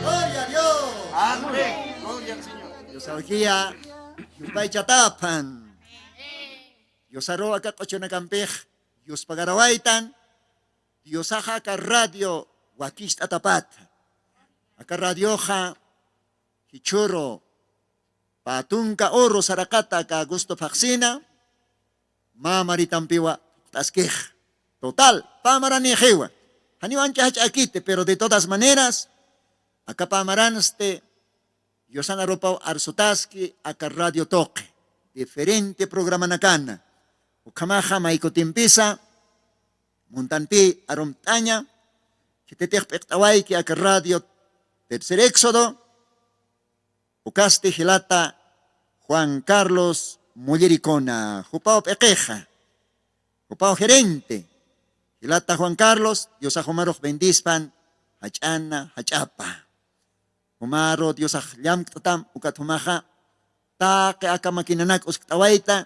Gloria a Dios. Amén. Gloria al Señor. Dios awkiya, yupaychatapan. Diosaruw aka q'uchunakampix yuspagarawaytan, Diosaxa aka radio wakicht'atapata. Aka radioxa jichhüru pä tunka uru saraqata aka Augusto Phaxsina, mä maritampiwa phuqt'askix. Total, pä maranïxiwa. Janiw ancha jach'äkiti, pero de todas maneras, aka pä maransti, Diosan arupaw arsutaski aka radio tuqi. diferente programanakana. Ukhamaxa maykutimpisa muntanpï arumt'aña, khititix p'iqt'awayki aka Radio Tercer Éxodo, ukasti jilata Juan Carlos Mullericona, jupaw p'iqixa, jupaw gerente. Jilata Juan Carlos, Diosax jumarux bendispan, jach'ana, jach'apa. Jumaru Diosax llamkt'atam, ukat jumaxa taqi aka maquinanak uskt'awayta,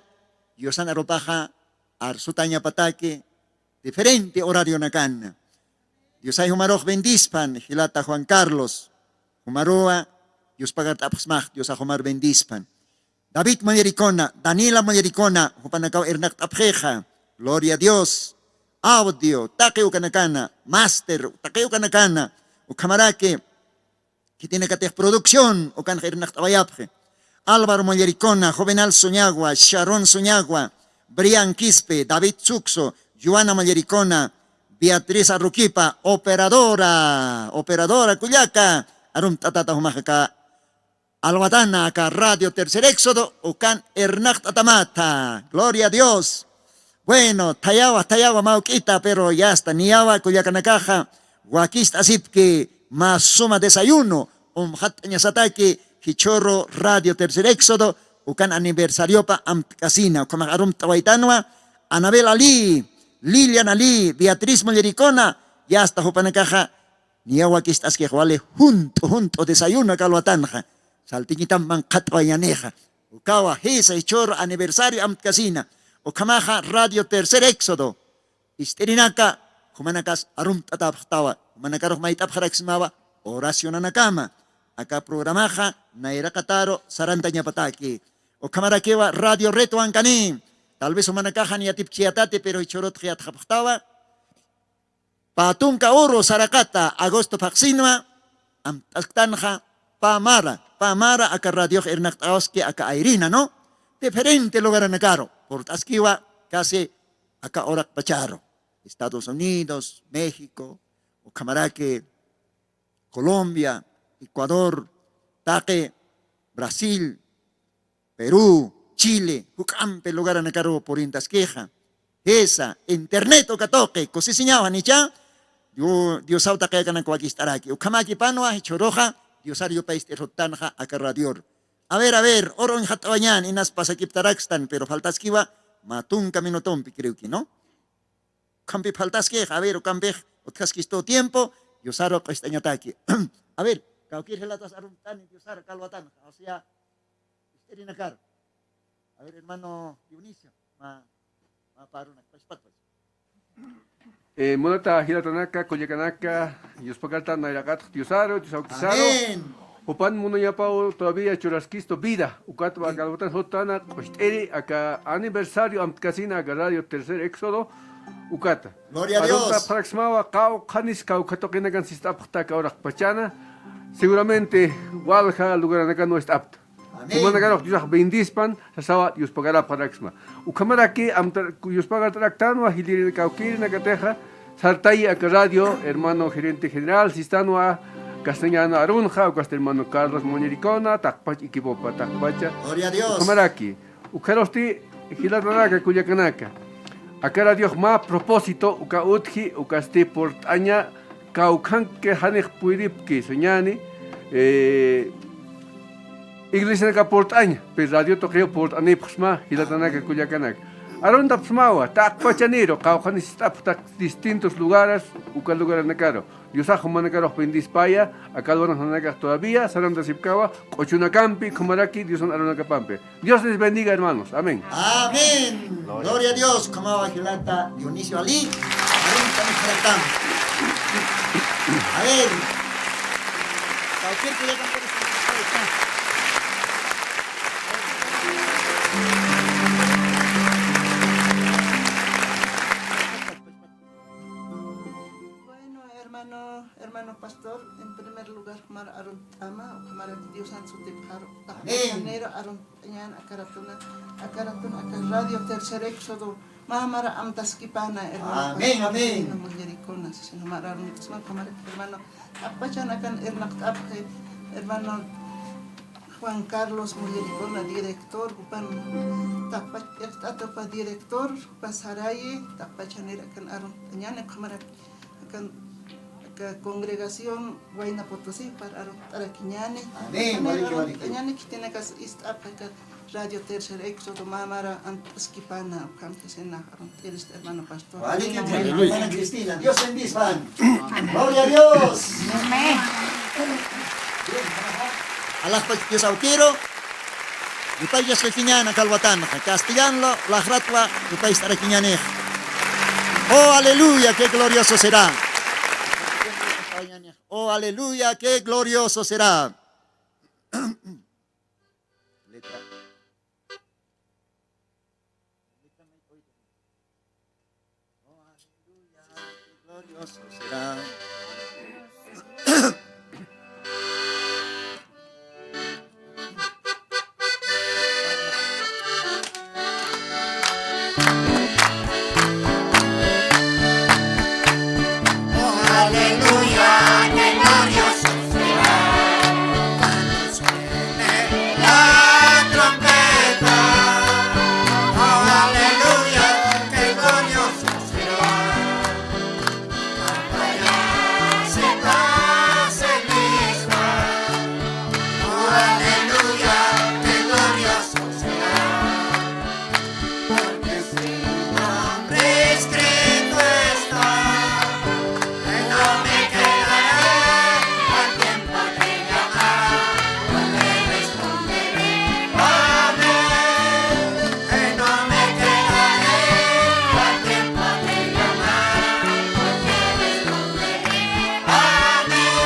Diosan arupaxa arsutañapataki diferente horarionakana. Diosay jumarux bendispan, jilata Juan Carlos, jumaruwa, Dios pagart'apxsmax, Diosax jumar bendispan. David Mullericona, Daniela Mullericona, jupanakaw irnaqt'apxixa, gloria a Dios. Audio, taqi ukanakana, máster, taqi ukanakana, ukhamaraki, khitinakatix producción, ukanxa irnaqt'awayapxi. Álvaro Mullericona, Juvenal Suñagua, Sharon Suñagua, Brian Quispe, David Suxo, Joana Mullericona, Beatriz Arruquipa, operadora, operadora, kullaka, arumt'atata jumaxa aka alwatana aka Radio Tercer Éxodo, ukan irnaqt'atamata. Gloria a Dios. Bueno, thayawa, thayawa mawk'ita, pero ya está, niyawa kullakanakaxa, wakist'asipki mä suma desayuno, umxatt'añasataki, jichhüru Radio Tercer Éxodo, ukan aniversariopa amtkasina, ukhamax arumt'awaytanwa, Anabel Ali, Lilian Ali, Beatriz Mullericona, ya está, jupanakaxa, niyawa wakist'askix wali junt'u, junt'u desayuno aka alwatanxa. Saltiñitam manqhat'awayañänixa. Ukawa, jisa jichhüru aniversario amtkasina. Ukhamaxa Radio Tercer Éxodo. Ist'irinaka, jumanakas arumt'atapxtawa. Jumanakarux mayt'apxaraksmawa oracionanakama. Aka programaxa nayraqataru sarantañapataki. Ukhamarakiwa Radio Retowan kani. Tal vez jumanakaxa ni yatipkchiyätati, pero jichhürutx yatxapxtawa. Pä tunka uru saraqata agosto phaxsinwa, amt'asktanxa pä mara, pä mara aka radiox irnaqt'awaski aka ayrina, ¿no? Diferente lugaranakaru purt'askiwa, casi aka uraqpacharu. Estados Unidos, México, ukhamaraki Colombia, Ecuador, taqi Brasil, Perú, Chile, juk'ampi lugaranakaru purintaskixa. Jisa, internet uka tuqi, kusisiñawa, janicha, Dio-, Diosaw taqi akanak wakist'araki. Ukhamakipanwa, jichhüruxa, Diosar yupayist'iruttanxa aka radioru. A ver, a ver, uru uñjat'awañän, inas pasakiptarakstan, pero faltaskiwa mä tunka minutompi, creo que, ¿no? Ukhampi faltaskix, a ver, ukhampix utjaskistu tiempo, Diosaru q'uist'añataki. A ver, kawkïr jilatas arumt'ani Diosaru aka alwatanxa, o sea, ist'irinakar. A ver, hermano Dionisio, mä, mä pä arunak, pachpat, pachpat. Eh, munata jilatanaka, kullakanaka, yuspakartan nayraqatx Diosaru, Diosaw kisaru. Amén. Jupan munañapaw todavía churaskistu vida. Ukatwa aka alwatan jutana q'ust'iri aka aniversario amtkasina aka Radio Tercer Éxodo. Ukata. Gloria a Dios. Arumt'apxaraksmawa, qawqhanis kawkha tuqinakan sist'apxta aka uraqpachana. Seguramente walja lugaranakanwa ist'apta. Amén. Jumanakarux Diosax bendispan, sasawa Dios pagarapxaraksma. Ukhamaraki amta Dios pagart'araktanwa, jilïrin kawkïrinakatixa, sartayi aka radio, hermano gerente general, sistanwa, Castellano Arunxa, ukasti hermano Carlos Muñericona, taqpach equipopa, taqpacha. Gloria a Dios. Ukhamaraki, ukharusti jilatanaka, kullakanaka. Aka radiox mä propósito, uka utji, ukasti purt'aña, kawkhanki janix puydipki, sañäni, eh, iglesianaka purt'aña, pero radio tuqiw purt'anipxsma, jilatanaka, kullakanaka. Aruntapxsmawa, taqpachaniru, qawqhanis ist'apxta distintos lugares, uka lugaranakaru. Diosax jumanakarux bendispaya, aka alwatanxanakax todavía, sarantasipkawa, q'uchunakampi, ukhamaraki, Diosan arunakapampi. Dios les bendiga, hermanos. Amén. Amén. Gloria a Dios. Ukhamawa jilata Dionisio Ali. Aruntan, aruntan. A ver. Cualquier que ya cantó. Bueno, hermano, hermano pastor, en primer lugar, jumar arunt'ama, ukhamaraki Diosan sutipxaru. Amén. Aruntañan, aka ratuna, aka ratuna, aka radio Tercer Éxodo, mä mara amtaskipana, hermano. Amén, pastor, amén. Hermano Mullericona, sino mara arunt'asma, ukhamaraki, hermano, apachanakan irnaqt'apxi, hermano, Juan Carlos Mullericona, director, jupan taqpach p'iqt'ata jupa director, jupa sarayi, taqpachanir akan aruntañani, qhamarak akan aka congregación Huayna Potosí para arunt'arakiñani. Amén. Akan walik, walik. Arunt'añani, khitinakas ist'apxi aka Radio Tercer Éxodo, mä mara ant'askipana, ukham sisina. Eres hermano pastor. Aleluya. Hermana Cristina, Dios bendispan. Gloria a Dios. Amén. Alaxpach Dios awkïru. Yupaychaskiñäni aka alwatanxa. Castellanlo laxratwa yupaycht'arakiñänix. Oh, aleluya, qué glorioso será. Oh, aleluya, qué glorioso será. Letra. Oh, aleluya, qué glorioso será. Oh, aleluya, qué glorioso será. La trompeta, oh, aleluya, qué glorioso será. Allá se pase lista, oh, aleluya, qué glorioso será. Porque su nombre escrito está, que no me quedaré al tiempo de llamar, porque responderé, amén. Que no me quedaré al tiempo de llamar, porque responderé, amén.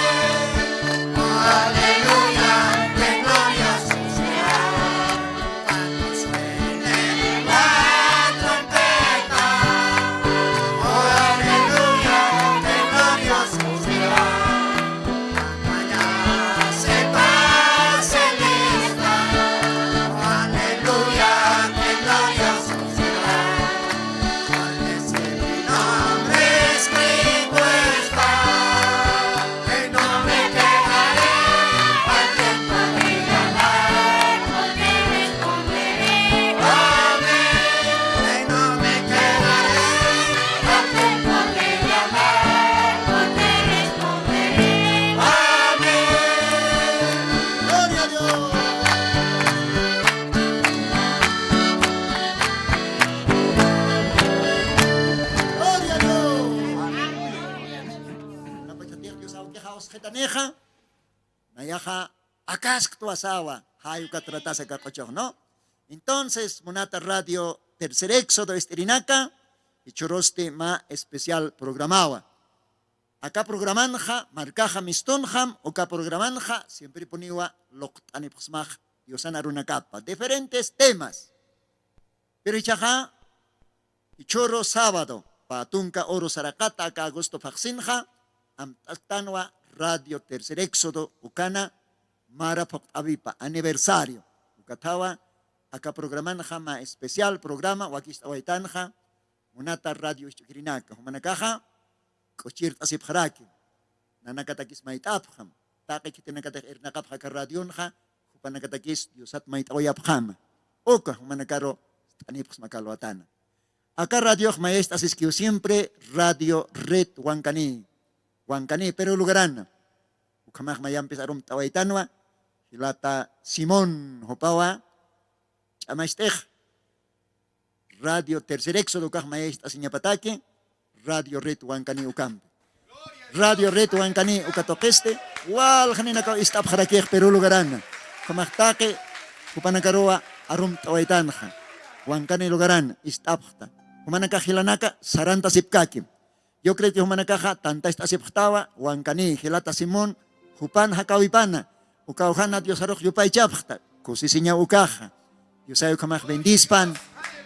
Aleluya, qué glorioso será. Cuando suene la trompeta, oh, aleluya, qué glorioso será. Allá se pase lista, oh, aleluya, qué glorioso será. Porque si mi nombre escrito está, que no me quedaré al tiempo de llamar, porque responderé, amén. Que no me quedaré al tiempo de llamar, porque responderé, amén. Gloria a Dios. Gloria a Dios. Aleluya. Kunapachatix Dios awkixa usqhitanixa, nayaxa akasktwa sawa, jay uka tratasa aka q'uchux, ¿no? Entonces, munata Radio Tercer Éxodo ist'irinaka, jichhürusti mä especial programawa. Aka programanxa, markaxa mistunxam, uka programanxa siemprepuniwa luqt'anipxsmax Diosan arunakapa diferentes temas. Pero jichhaxa, jichhüru sábado, pä tunka uru saraqata aka agosto phaxsinxa, amt'asktanwa Radio Tercer Éxodo, ukana mara phuqt'awipa aniversario. Ukathawa, aka programanxa mä especial programa, wakicht'awaytanxa, munata radio ist'ukirinaka, jumanakaxa k'uchirt'asipxaraki. Nanakatakis mayt'apxam, taqi khitinakatix irnaqapxa aka radionxa, jupanakatakis Diosat mayt'awayapxama. Uka jumanakaru ist'anipxsma aka alwatana. Aka radiox mayacht'asiskiw siempre, Radio Red Huancani, Huancani, Perú lugarana. Ukhamax mayampis arumt'awaytanwa, jilata Simón, jupawa ch'amacht'ix. Radio Tercer Éxodo ukax mayacht'asiñapataki, Radio Red Huancani ukampi. Radio Red Huancani uka tuqisti, walja ninakaw ist'apxarakix Perú lugarana. Ukhamax taqi jupanakaruwa arumt'awaytanxa. Huancani lugarana ist'apxta. Jumanakax jilanaka sarantasipkaki. Yo creo que jumanakaxa tantacht'asipxtawa, Huancani, jilata Simón, jupan jakäwipana, ukawjana Diosarux yupaychapxta, kusisiñaw ukaxa. Diosay ukhamax bendispan,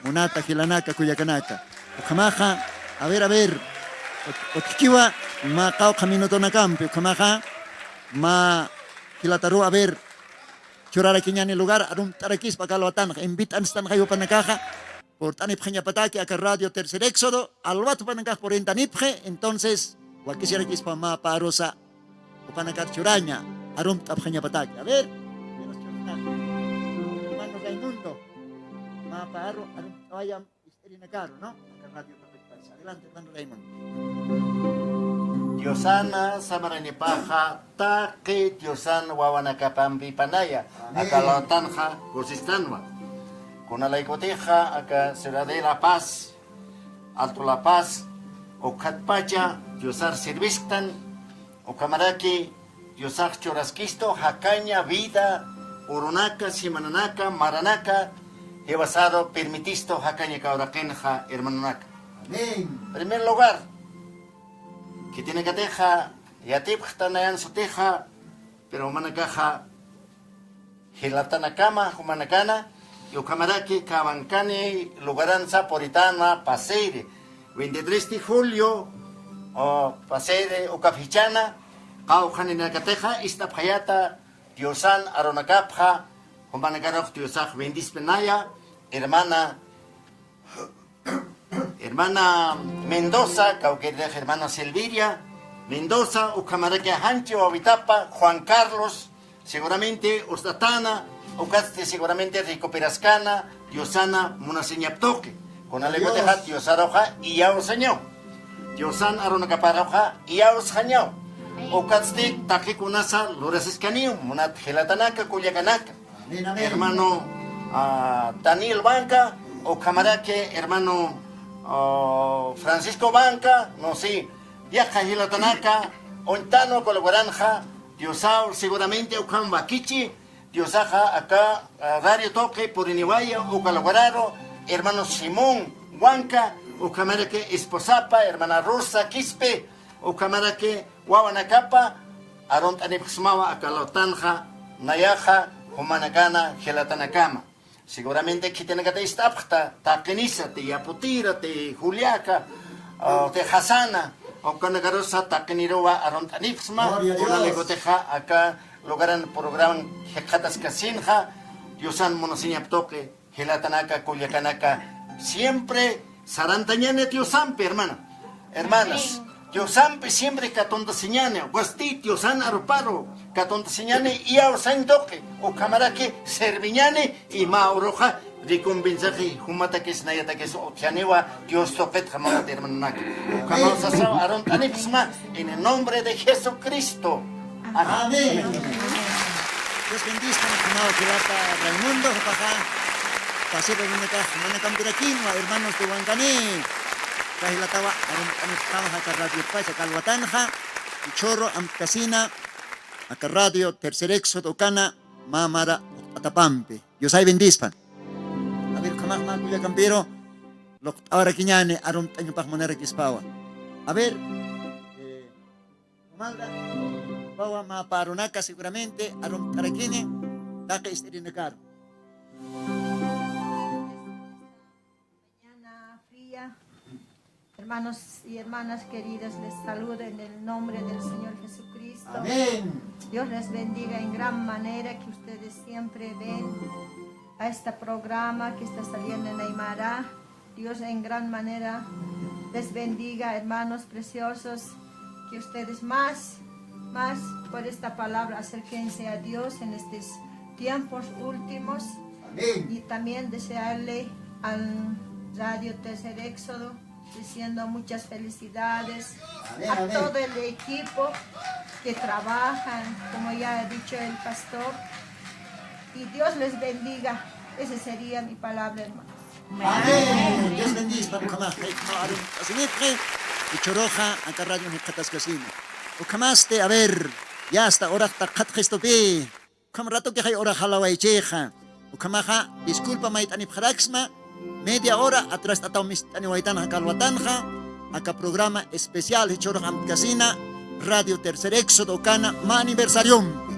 munata jilanaka, kullakanaka. Ukhamaxa, a ver, a ver, ut-, utjkiwa, mä qawqha minutonakampi, ukhamaxa, mä jilataru, a ver, churarakiñani lugar, arumt'arakispa aka alwatanxa, invitanstanxa jupanakaxa, purt'anipxañapataki aka Radio Tercer Éxodo, alwat jupanakax purintanipxi, entonces, wakisirakispa mä pä arusa, jupanakar churaña, arumt'apxañapataki. A ver. Paru, arum, wayam, ist'irina karu, ¿no? Acá Radio Tapachpasa. Adelante, hermano Raymond. Diosana, samaranipaxa, taqi Diosan wawanakapampi panaya. Amén. Aka lawtanxa kusistanwa. Kunalaykutixa, aka ciudad de La Paz, Alto La Paz, ukhatpacha Diosar sirvisktan, ukhamaraki Diosax churaskistu jakaña vida, urunaka, simananaka, maranaka, jiwasadu permitistu jakaña kawraqinxa, hermanonaka. Amén. Primer lugar, khitinakatixa yatipxta nayan sutixa, pero jumanakaxa jilatanakama, jumanakana, ukhamaraki kawankani lugaransa puritana pasiri. Veintitrés de julio, o, pasiri uka fechana, qawqhaninakatixa ist'apxayata Diosan arunakapxa, jumanakarux Diosax bendispinaya, hermana, hermana Mendoza, kawkirix hermana Silviria Mendoza, ukhamaraki janchi wawitapa Juan Carlos, seguramente ustatana, ukatsti seguramente recuperaskana, Diosana munasiñap tuqi. Kunalaykutixa Diosaruxa iyawsañaw. Diosan arunakaparuxa iyawsxañaw. Ukatsti taqikunasa lurasiskaniw, munat jilatanaka, kullakanaka. Amén, amén. Hermano, ah, Daniel Banca, ukhamaraki hermano, ah, Francisco Banca, no sé, yaqha jilatanaka, uñtanwa colaboranxa, Diosaw seguramente ukham wakichi, Diosaxa aka, ah, radio tuqi puriniwaya, uka lugaru, hermano Simón Banca, ukhamaraki esposapa, hermana Rosa Quispe, ukhamaraki wawanakapa arunt'anipxsmawa aka lawtanxa, nayaxa, jumanakana, jilatanakama. Seguramente khitinakata ist'apxta, taqinisa, ti Yaputira, ti Juliaca, o, ti Jasana, ukanakarusa taqiniruwa arunt'anipxsma, gloria a Dios. Kunalaykutixa aka lugaran programa jikxataskasinxa, Diosan munasiñap tuqi, jilatanaka, kullakanaka, siempre sarantañani Diosampi, hermana. Hermanas, amén. Diosampi siempre katuntasiñani, wasti Diosan aruparu katuntasiñani, iyawsañ tuqi, ukhamaraki serviñani, y mä uruxa recompensaqi jumatakis nayatakis utjaniwa Dios tuqitxa, munat hermanonaka. Ukhamaw sasaw arunt'anipxsma, en el nombre de Jesucristo. Amén. Amén. Dios bendizca, mi estimado jilata Raimundo, jupaxa, pasir Raimundokax, manakambirakinwa, hermanos de Huancani. Kay jilatawa, arunt'anipxtama aka radio pacha kalwatanxa, jichhüru amtkasina, aka radio Tercer Éxodo ukana, mä mara atapampi. Diosay bendizpan. A ver, ukhamax mä kullakampiru, luqt'awarakiñäni, arunt'añapax munarakispawa. A ver, eh, Malda, wawa mä parunaka seguramente arunt'arakini, taqi ist'irinakaru. Mañana fría. Hermanos y hermanas queridas, les saludo en el nombre del Señor Jesucristo. Amén. Dios les bendiga en gran manera que ustedes siempre ven a este programa que está saliendo en Aymara. Dios en gran manera les bendiga, hermanos preciosos, que ustedes más, más por esta palabra acerquense a Dios en estos tiempos últimos. Amén. Y también desearle al Radio Tercer Éxodo, diciendo muchas felicidades, amén, a todo el equipo que trabajan, como ya ha dicho el pastor, y Dios les bendiga. Esa sería mi palabra, hermano. Amén. Dios bendiga, ukhamax, ukhamax arunt'asinipxi, jichhüruxa aka radio jikxataskasina. Ukhamasti, a ver, ya está, uraq taqxatxistupi. Ukham ratokixay urax jalawaychixa. Ukhamaxa, disculpa mayt'anipxaraksma, media hora atrast'ataw mist'aniwaytanxa kalwatanxa, aka programa especial jichhürux amtkasina, Radio Tercer Éxodo ukana mä aniversariompi.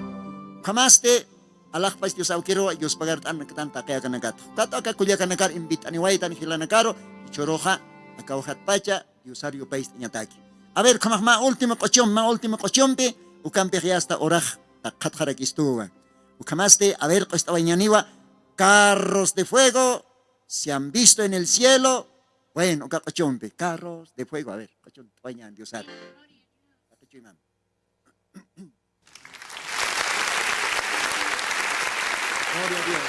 Ukhamasti, alaxpach Dios awkiruw, yuspagart'anaktan taqi akanakatxa. Ukat aka kullakanakar invit'aniwaytan jilanakaru, jichhüruxa, aka awjatpacha, Diosar yupaystañataki. A ver, ukhamax mä último q'uchumpi, mä último q'uchumpi, ukampix ya está urax taqxatxarakistuwa. Ukhamasti, a ver, q'ust'awayñaniwa, carros de fuego se han visto en el cielo. Bueno, uka q'uchumpi, carros de fuego, a ver, q'uchunt'awayñan Diosar. Gloria a Dios.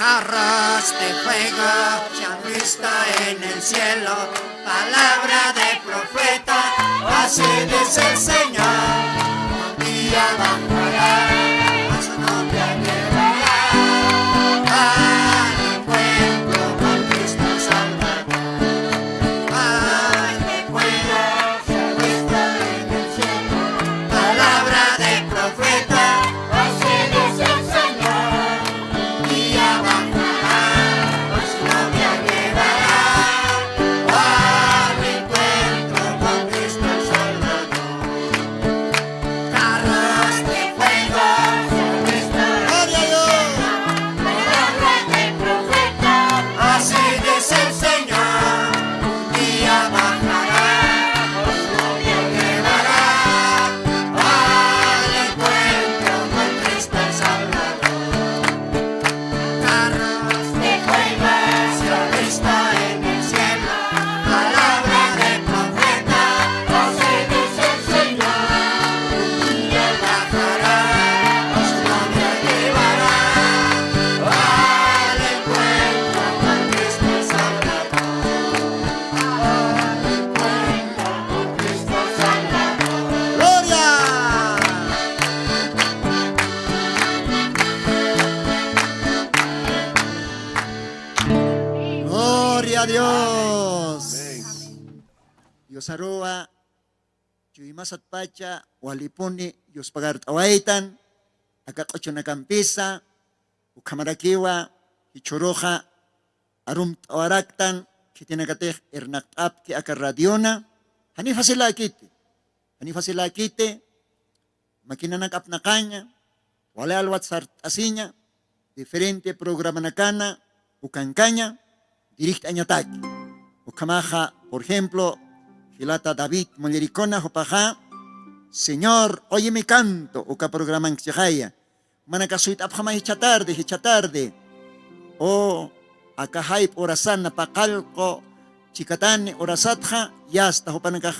Carros de fuego se han visto en el cielo, palabra de profeta, así dice el Señor. Un día bajará, a su nombre llevará, al encuentro con Cristo Salvador. Al encuentro, se ha visto en el cielo, palabra de profeta, así dice el Señor. Día bajará, pues no me llevará al encuentro con Cristo el Salvador. Carros de fuego, gloria a Dios. Palabra de profeta, así dice el Señor. Un día bajará, pues no me llevará al encuentro con Cristo el Salvador. Carros de fuego se ha visto en el cielo, palabra de profeta, así dice el Señor. Y él bajará, pues no me llevará al encuentro con Cristo el Salvador. Al encuentro con Cristo el Salvador. ¡Gloria! Gloria a Dios. Amén. Diosaruwa chuymasatpacha walipuni yuspagart'awaytan, aka q'uchunakampisa, ukhamarakiwa jichhüruxa arumt'awaraktan, khitinakatix irnaqt'apki aka radiona, jani faciläkiti, jani faciläkiti, maquinanak apnaqaña, wali alwat sart'asiña, diferente programanakana ukankaña, direct'añataki. Ukhamaxa, por ejemplo, jilata David Mullericona, jupaxa, Señor, oye mi canto, uka programankichixaya. Manaka suyt'apxamay jichha tarde, jichha tarde. O aka jayp'u urasana paqallqu chikatani urasatxa, yasta jupanakax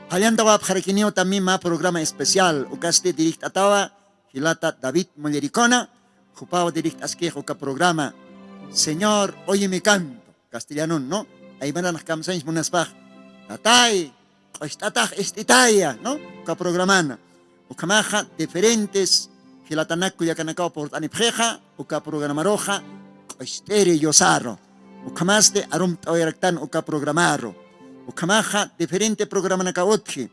qallantawapxarakiniw también mä programa especial, ukasti direct'atawa jilata David Mullericona, jupaw direct'askix uka programa, Señor, oye mi canto, castellanun, ¿no? Aymaranx kamsañs munaspax, Tatay, q'ucht'atax ist'itaya, ¿no? Uka programana. Ukhamaxa diferentes jilatanak kullakanakaw purt'anipxixa, uka programaruxa q'ucht'iri yusaru. Ukhamasti arumt'awayaraktan uka programaru. Ukhamaxa diferente programanakaw utji.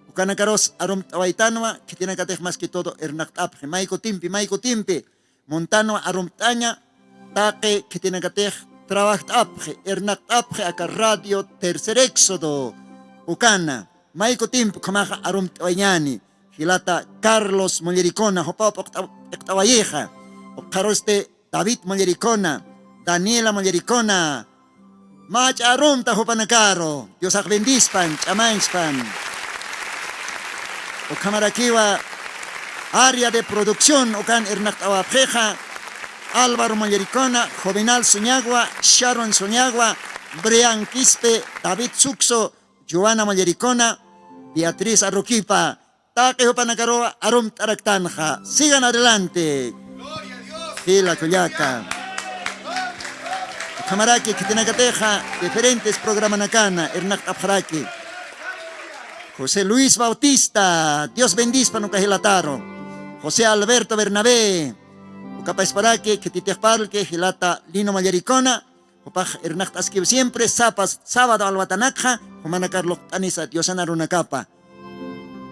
Ukanakarus arumt'awaytanwa, khitinakatix más que todo irnaqt'apxi. May kutimpi, may kutimpi. Muntanwa arumt'aña, taqi khitinakatix trabajt'apxi, irnaqt'apxi aka Radio Tercer Éxodo. Ukana, may kutimpi ukhamaxa arumt'awayañäni. Jilata Carlos Mullericona, jupaw p'iqt'awayixa. Ukxarusti David Mullericona, Daniela Mullericona, mach'a arumta jupanakaru, Diosax bendispan, ch'amañspan. Ukhamarakiwa área de producción ukan irnaqt'awapxixa, Álvaro Mullericona, Juvenal Suñagua, Sharon Suñagua, Brian Quispe, David Suxo, Joana Mullericona, Beatriz Arroquipa, taqi jupanakaruwa arumt'araktanxa. Sigan adelante. Jila kullaka. Ukhamaraki khitinakatixa diferentes programanakana irnaqt'apxaraki. José Luis Bautista, Dios bendispan uka jilataru. José Alberto Bernabé, ukapasparaki khititix parlki jilata Lino Mullericona, jupax irnaqt'askiw siempre sapa sábado alwatanakxa, jumanakar luqt'anisa Diosan arunakapa.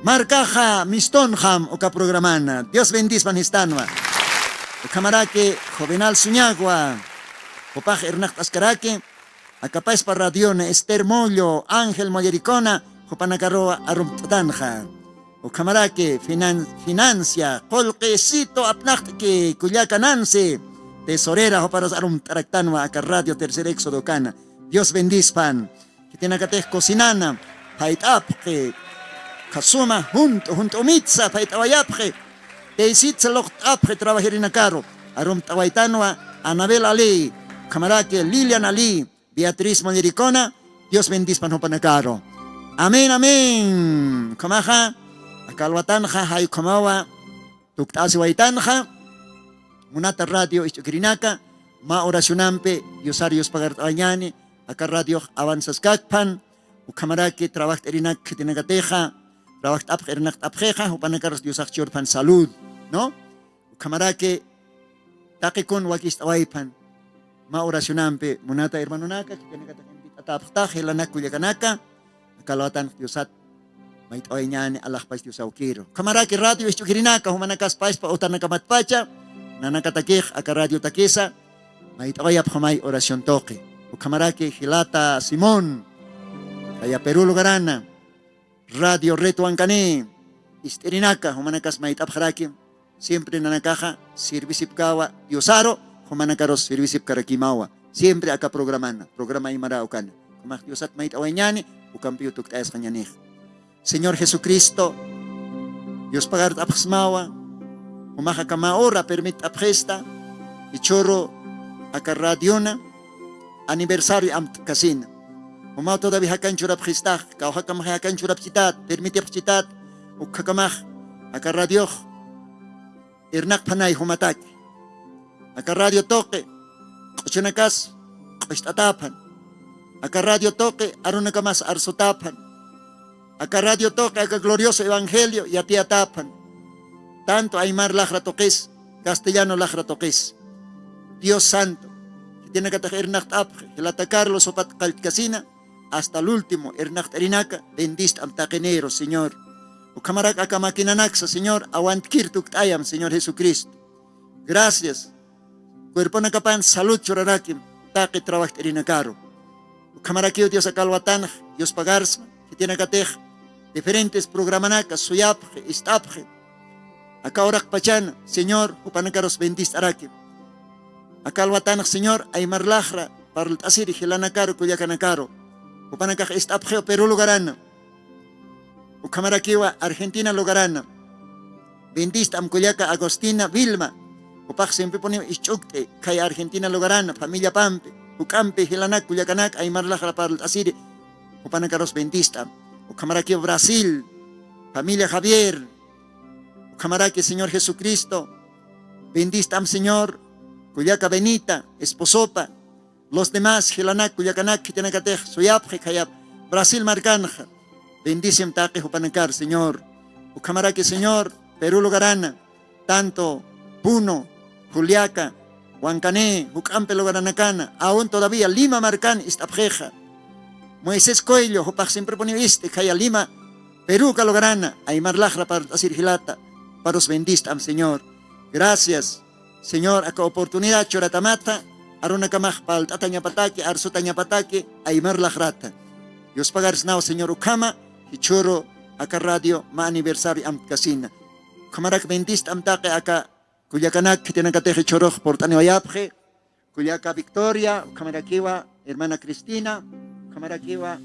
Markaxa mistunxam uka programana. Dios bendispan jistanwa. Ukhamaraki Juvenal Suñagua, jupax irnaqt'askaraki, akapaspa radiona Esther Mollo, Ángel Mullericona, jupanakaruwa arumt'atanxa. Ukhamaraki finan-, financia, qullqisitu apnaqt'ki kullaka Nancy, tesorera, juparas arumt'araktanwa aka Radio Tercer Éxodo ukana. Dios bendispan. Khitinakatix cocinana, phayt'apxi. Khasuma junt'u, junt'umitsa phayt'awayapxi. Teysitsa luqt'apxi trabajirinakaru. Arumt'awaytanwa Anabel Ali, ukhamaraki Lilian Ali, Beatriz Mullericona, Dios bendispan jupanakaru. Amén, amén. Ukhamaxa, aka alwatanxa, jay ukhamawa tukt'asiwaytanxa, munata radio ist'ukirinaka, mä oracionampi Diosar yuspagart'awañäni, aka radiox avanzaskakpan, ukhamaraki trabajt'irinak khitinakatixa, trabajt'apx irnaqt'apxixa, jupanakarus Diosax churpan salud, ¿no? Ukhamaraki taqikun wakist'awaypan, mä oracionampi, munata hermanonaka, khitinakatix invit'atäpxtax, jilanak kullakanaka, aka alwatanx Diosat mayt'awayañäni, alaxpach Dios awkiru. Ukhamaraki radio isch'ukirinaka, jumanakas paspa utanakamatpacha, nanakatakix aka radiotakisa mayt'awayapxamay oración tuqi. Ukhamaraki jilata Simón, khaya Perú lugarana, Radio Red Wankani ist'irinaka, jumanakas mayt'apxaraki, siempre nanakaxa sirvisipkawa Diosaru, jumanakarus sirvisipkarakimawa. Siempre aka programana, programa Aymara ukana. Jumax Diosat mayt'awayañäni, ukampiw tukt'ayasxañanix. Señor Jesucristo, yuspagart'apxsmawa, jumax aka mä hora permitt'apxista, jichhüru aka radiona aniversario amt'kasina. Jumaw todavía jakan churapxistax, kawjakamxay jakan churapchitat, permitipxchitat, ukkhakamax aka radiox irnaqphanay jumataki. Aka radio tuqi q'uchunakas q'ucht'atäphan. Aka radio tuqi arunakamas arsutäphan. Aka radio tuqi aka glorioso evangelio yatiyatäphan. Tanto aymar laxra tuqis, castellano laxra tuqis. Dios santo, khitinakatix irnaqt'apxi, jilata Carlos jupat qalltkasina, hasta el último irnaqt'irinaka, bendist'am taqiniru, Señor. Ukhamarak aka maquinanaksa, Señor, awantkir tukt'ayam, Señor Jesucristo. Gracias. Cuerponakapan salud churarakim, taqi trabajt'irinakaru. Ukhamarakiw Dios aka alwatanx, Dios pagarsma, khitinakatix diferentes programanaka suyapxi, ist'apxi. Aka uraqpachana, Señor, jupanakarus bendist'arakim. Aka alwatanx, Señor, aymar laxra parlt'asiri jilanakaru, kullakanakaru. Jupanakax ist'apxiw Perú lugarana. Ukhamarakiwa Argentina lugarana. Bendist'am kullaka Agostina Vilma. Jupax simpripuniw isch'ukt'i, khay Argentina lugarana, familiapampi, juk'ampi jilanak kullakanak aymar laxra parlt'asiri. Jupanakarus bendist'am. Ukhamarakiw Brasil, familia Javier. Ukhamaraki Señor Jesucristo. Bendist'am Señor, kullaka Benita, esposopa. Los demás, jilanak, kullakanak, khitinakatix, suyapxi, khayap, Brasil markanxa. Bendisim taqi jupanakar, Señor. Ukhamaraki, Señor, Perú lugarana, tanto Puno, Juliaca, Huancané, juk'ampi lugaranakana, aún todavía Lima markan ist'apxixa. Moisés Coelho, jupax simpripuniw ist'i, khaya Lima, Perú lugarana, aymar laxra parlt'asir jilata, parus bendist'am, Señor. Gracias. Señor, aka oportunidad churatamatha, arunakamax parlt'atañapataki, arsutañapataki, aymar laxrata. Dios pagarsnaw, Señor, ukhama, jichhüru aka radio mä aniversario amtkasina. Ukhamarak bendist'am taqi aka kullakanak khitinakatix jichhürux purt'aniwayapxi, kullaka Victoria, ukhamarakiwa hermana Cristina, ukhamarakiwa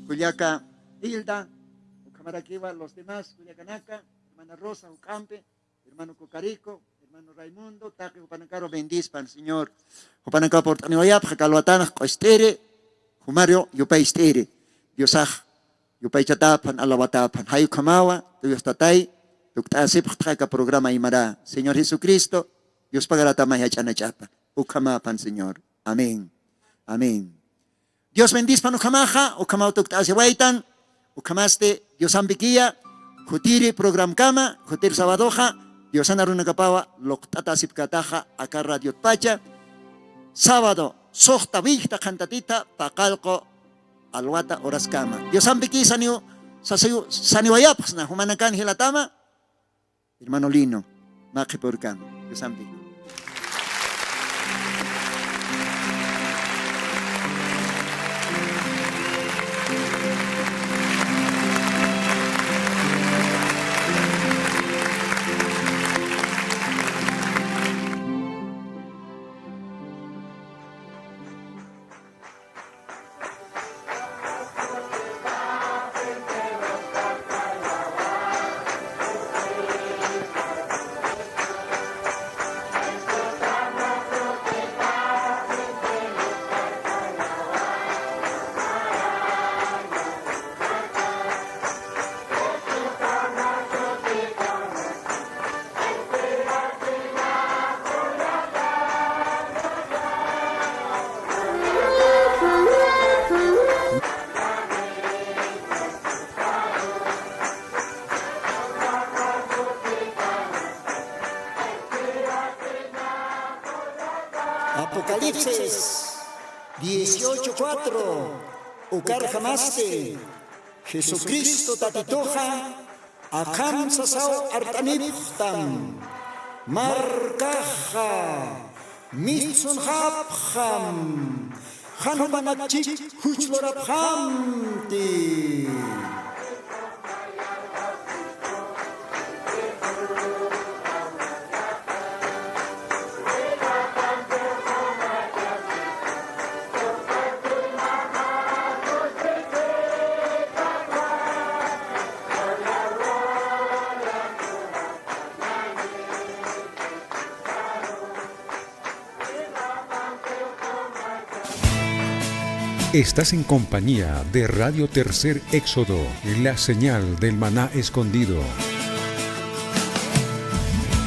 kullaka Hilda, ukhamarakiwa los demás kullakanaka, hermana Rosa, juk'ampi, hermano Cocarico, hermano Raimundo, taqi jupanakaru bendispan, Señor. Jupanakaw purt'aniwayapxi, aka alwatanx q'ucht'iri, jumariw yupayst'iri. Diosax yupaychatäphan, alawatäphan. Jay ukhamawa, Dios Tatay, tukt'asipxtxa aka programa Aymara. Señor Jesucristo, Dios pagaratamay jach'anach'apa. Ukhamäpan, Señor. Amén. Amén. Dios bendispan ukhamaxa, ukhamaw tukt'asiwaytan, ukhamasti Diosampikiya, khutiri programkama, khutiri sabadoxa, Diosan arunakapawa, luqt'atasipkätaxa, aka radiotpacha, sábado, suxta, willkta, qhantatita, paqallqu, alwata, horaskama. Diosampikiy saniw, sasiw, saniwayapxsna, jumanakan jilatama, hermano Lino, mä qhipürkam, Diosampi. Apocalipsis dieciocho cuatro, ukarjamasti Jesucristo Tatituxa aqham sasaw art'anipxtam, markaxa mitsunxapxam, jan jupanakchik juch lurapxamti. Estás en compañía de Radio Tercer Éxodo, la señal del maná escondido.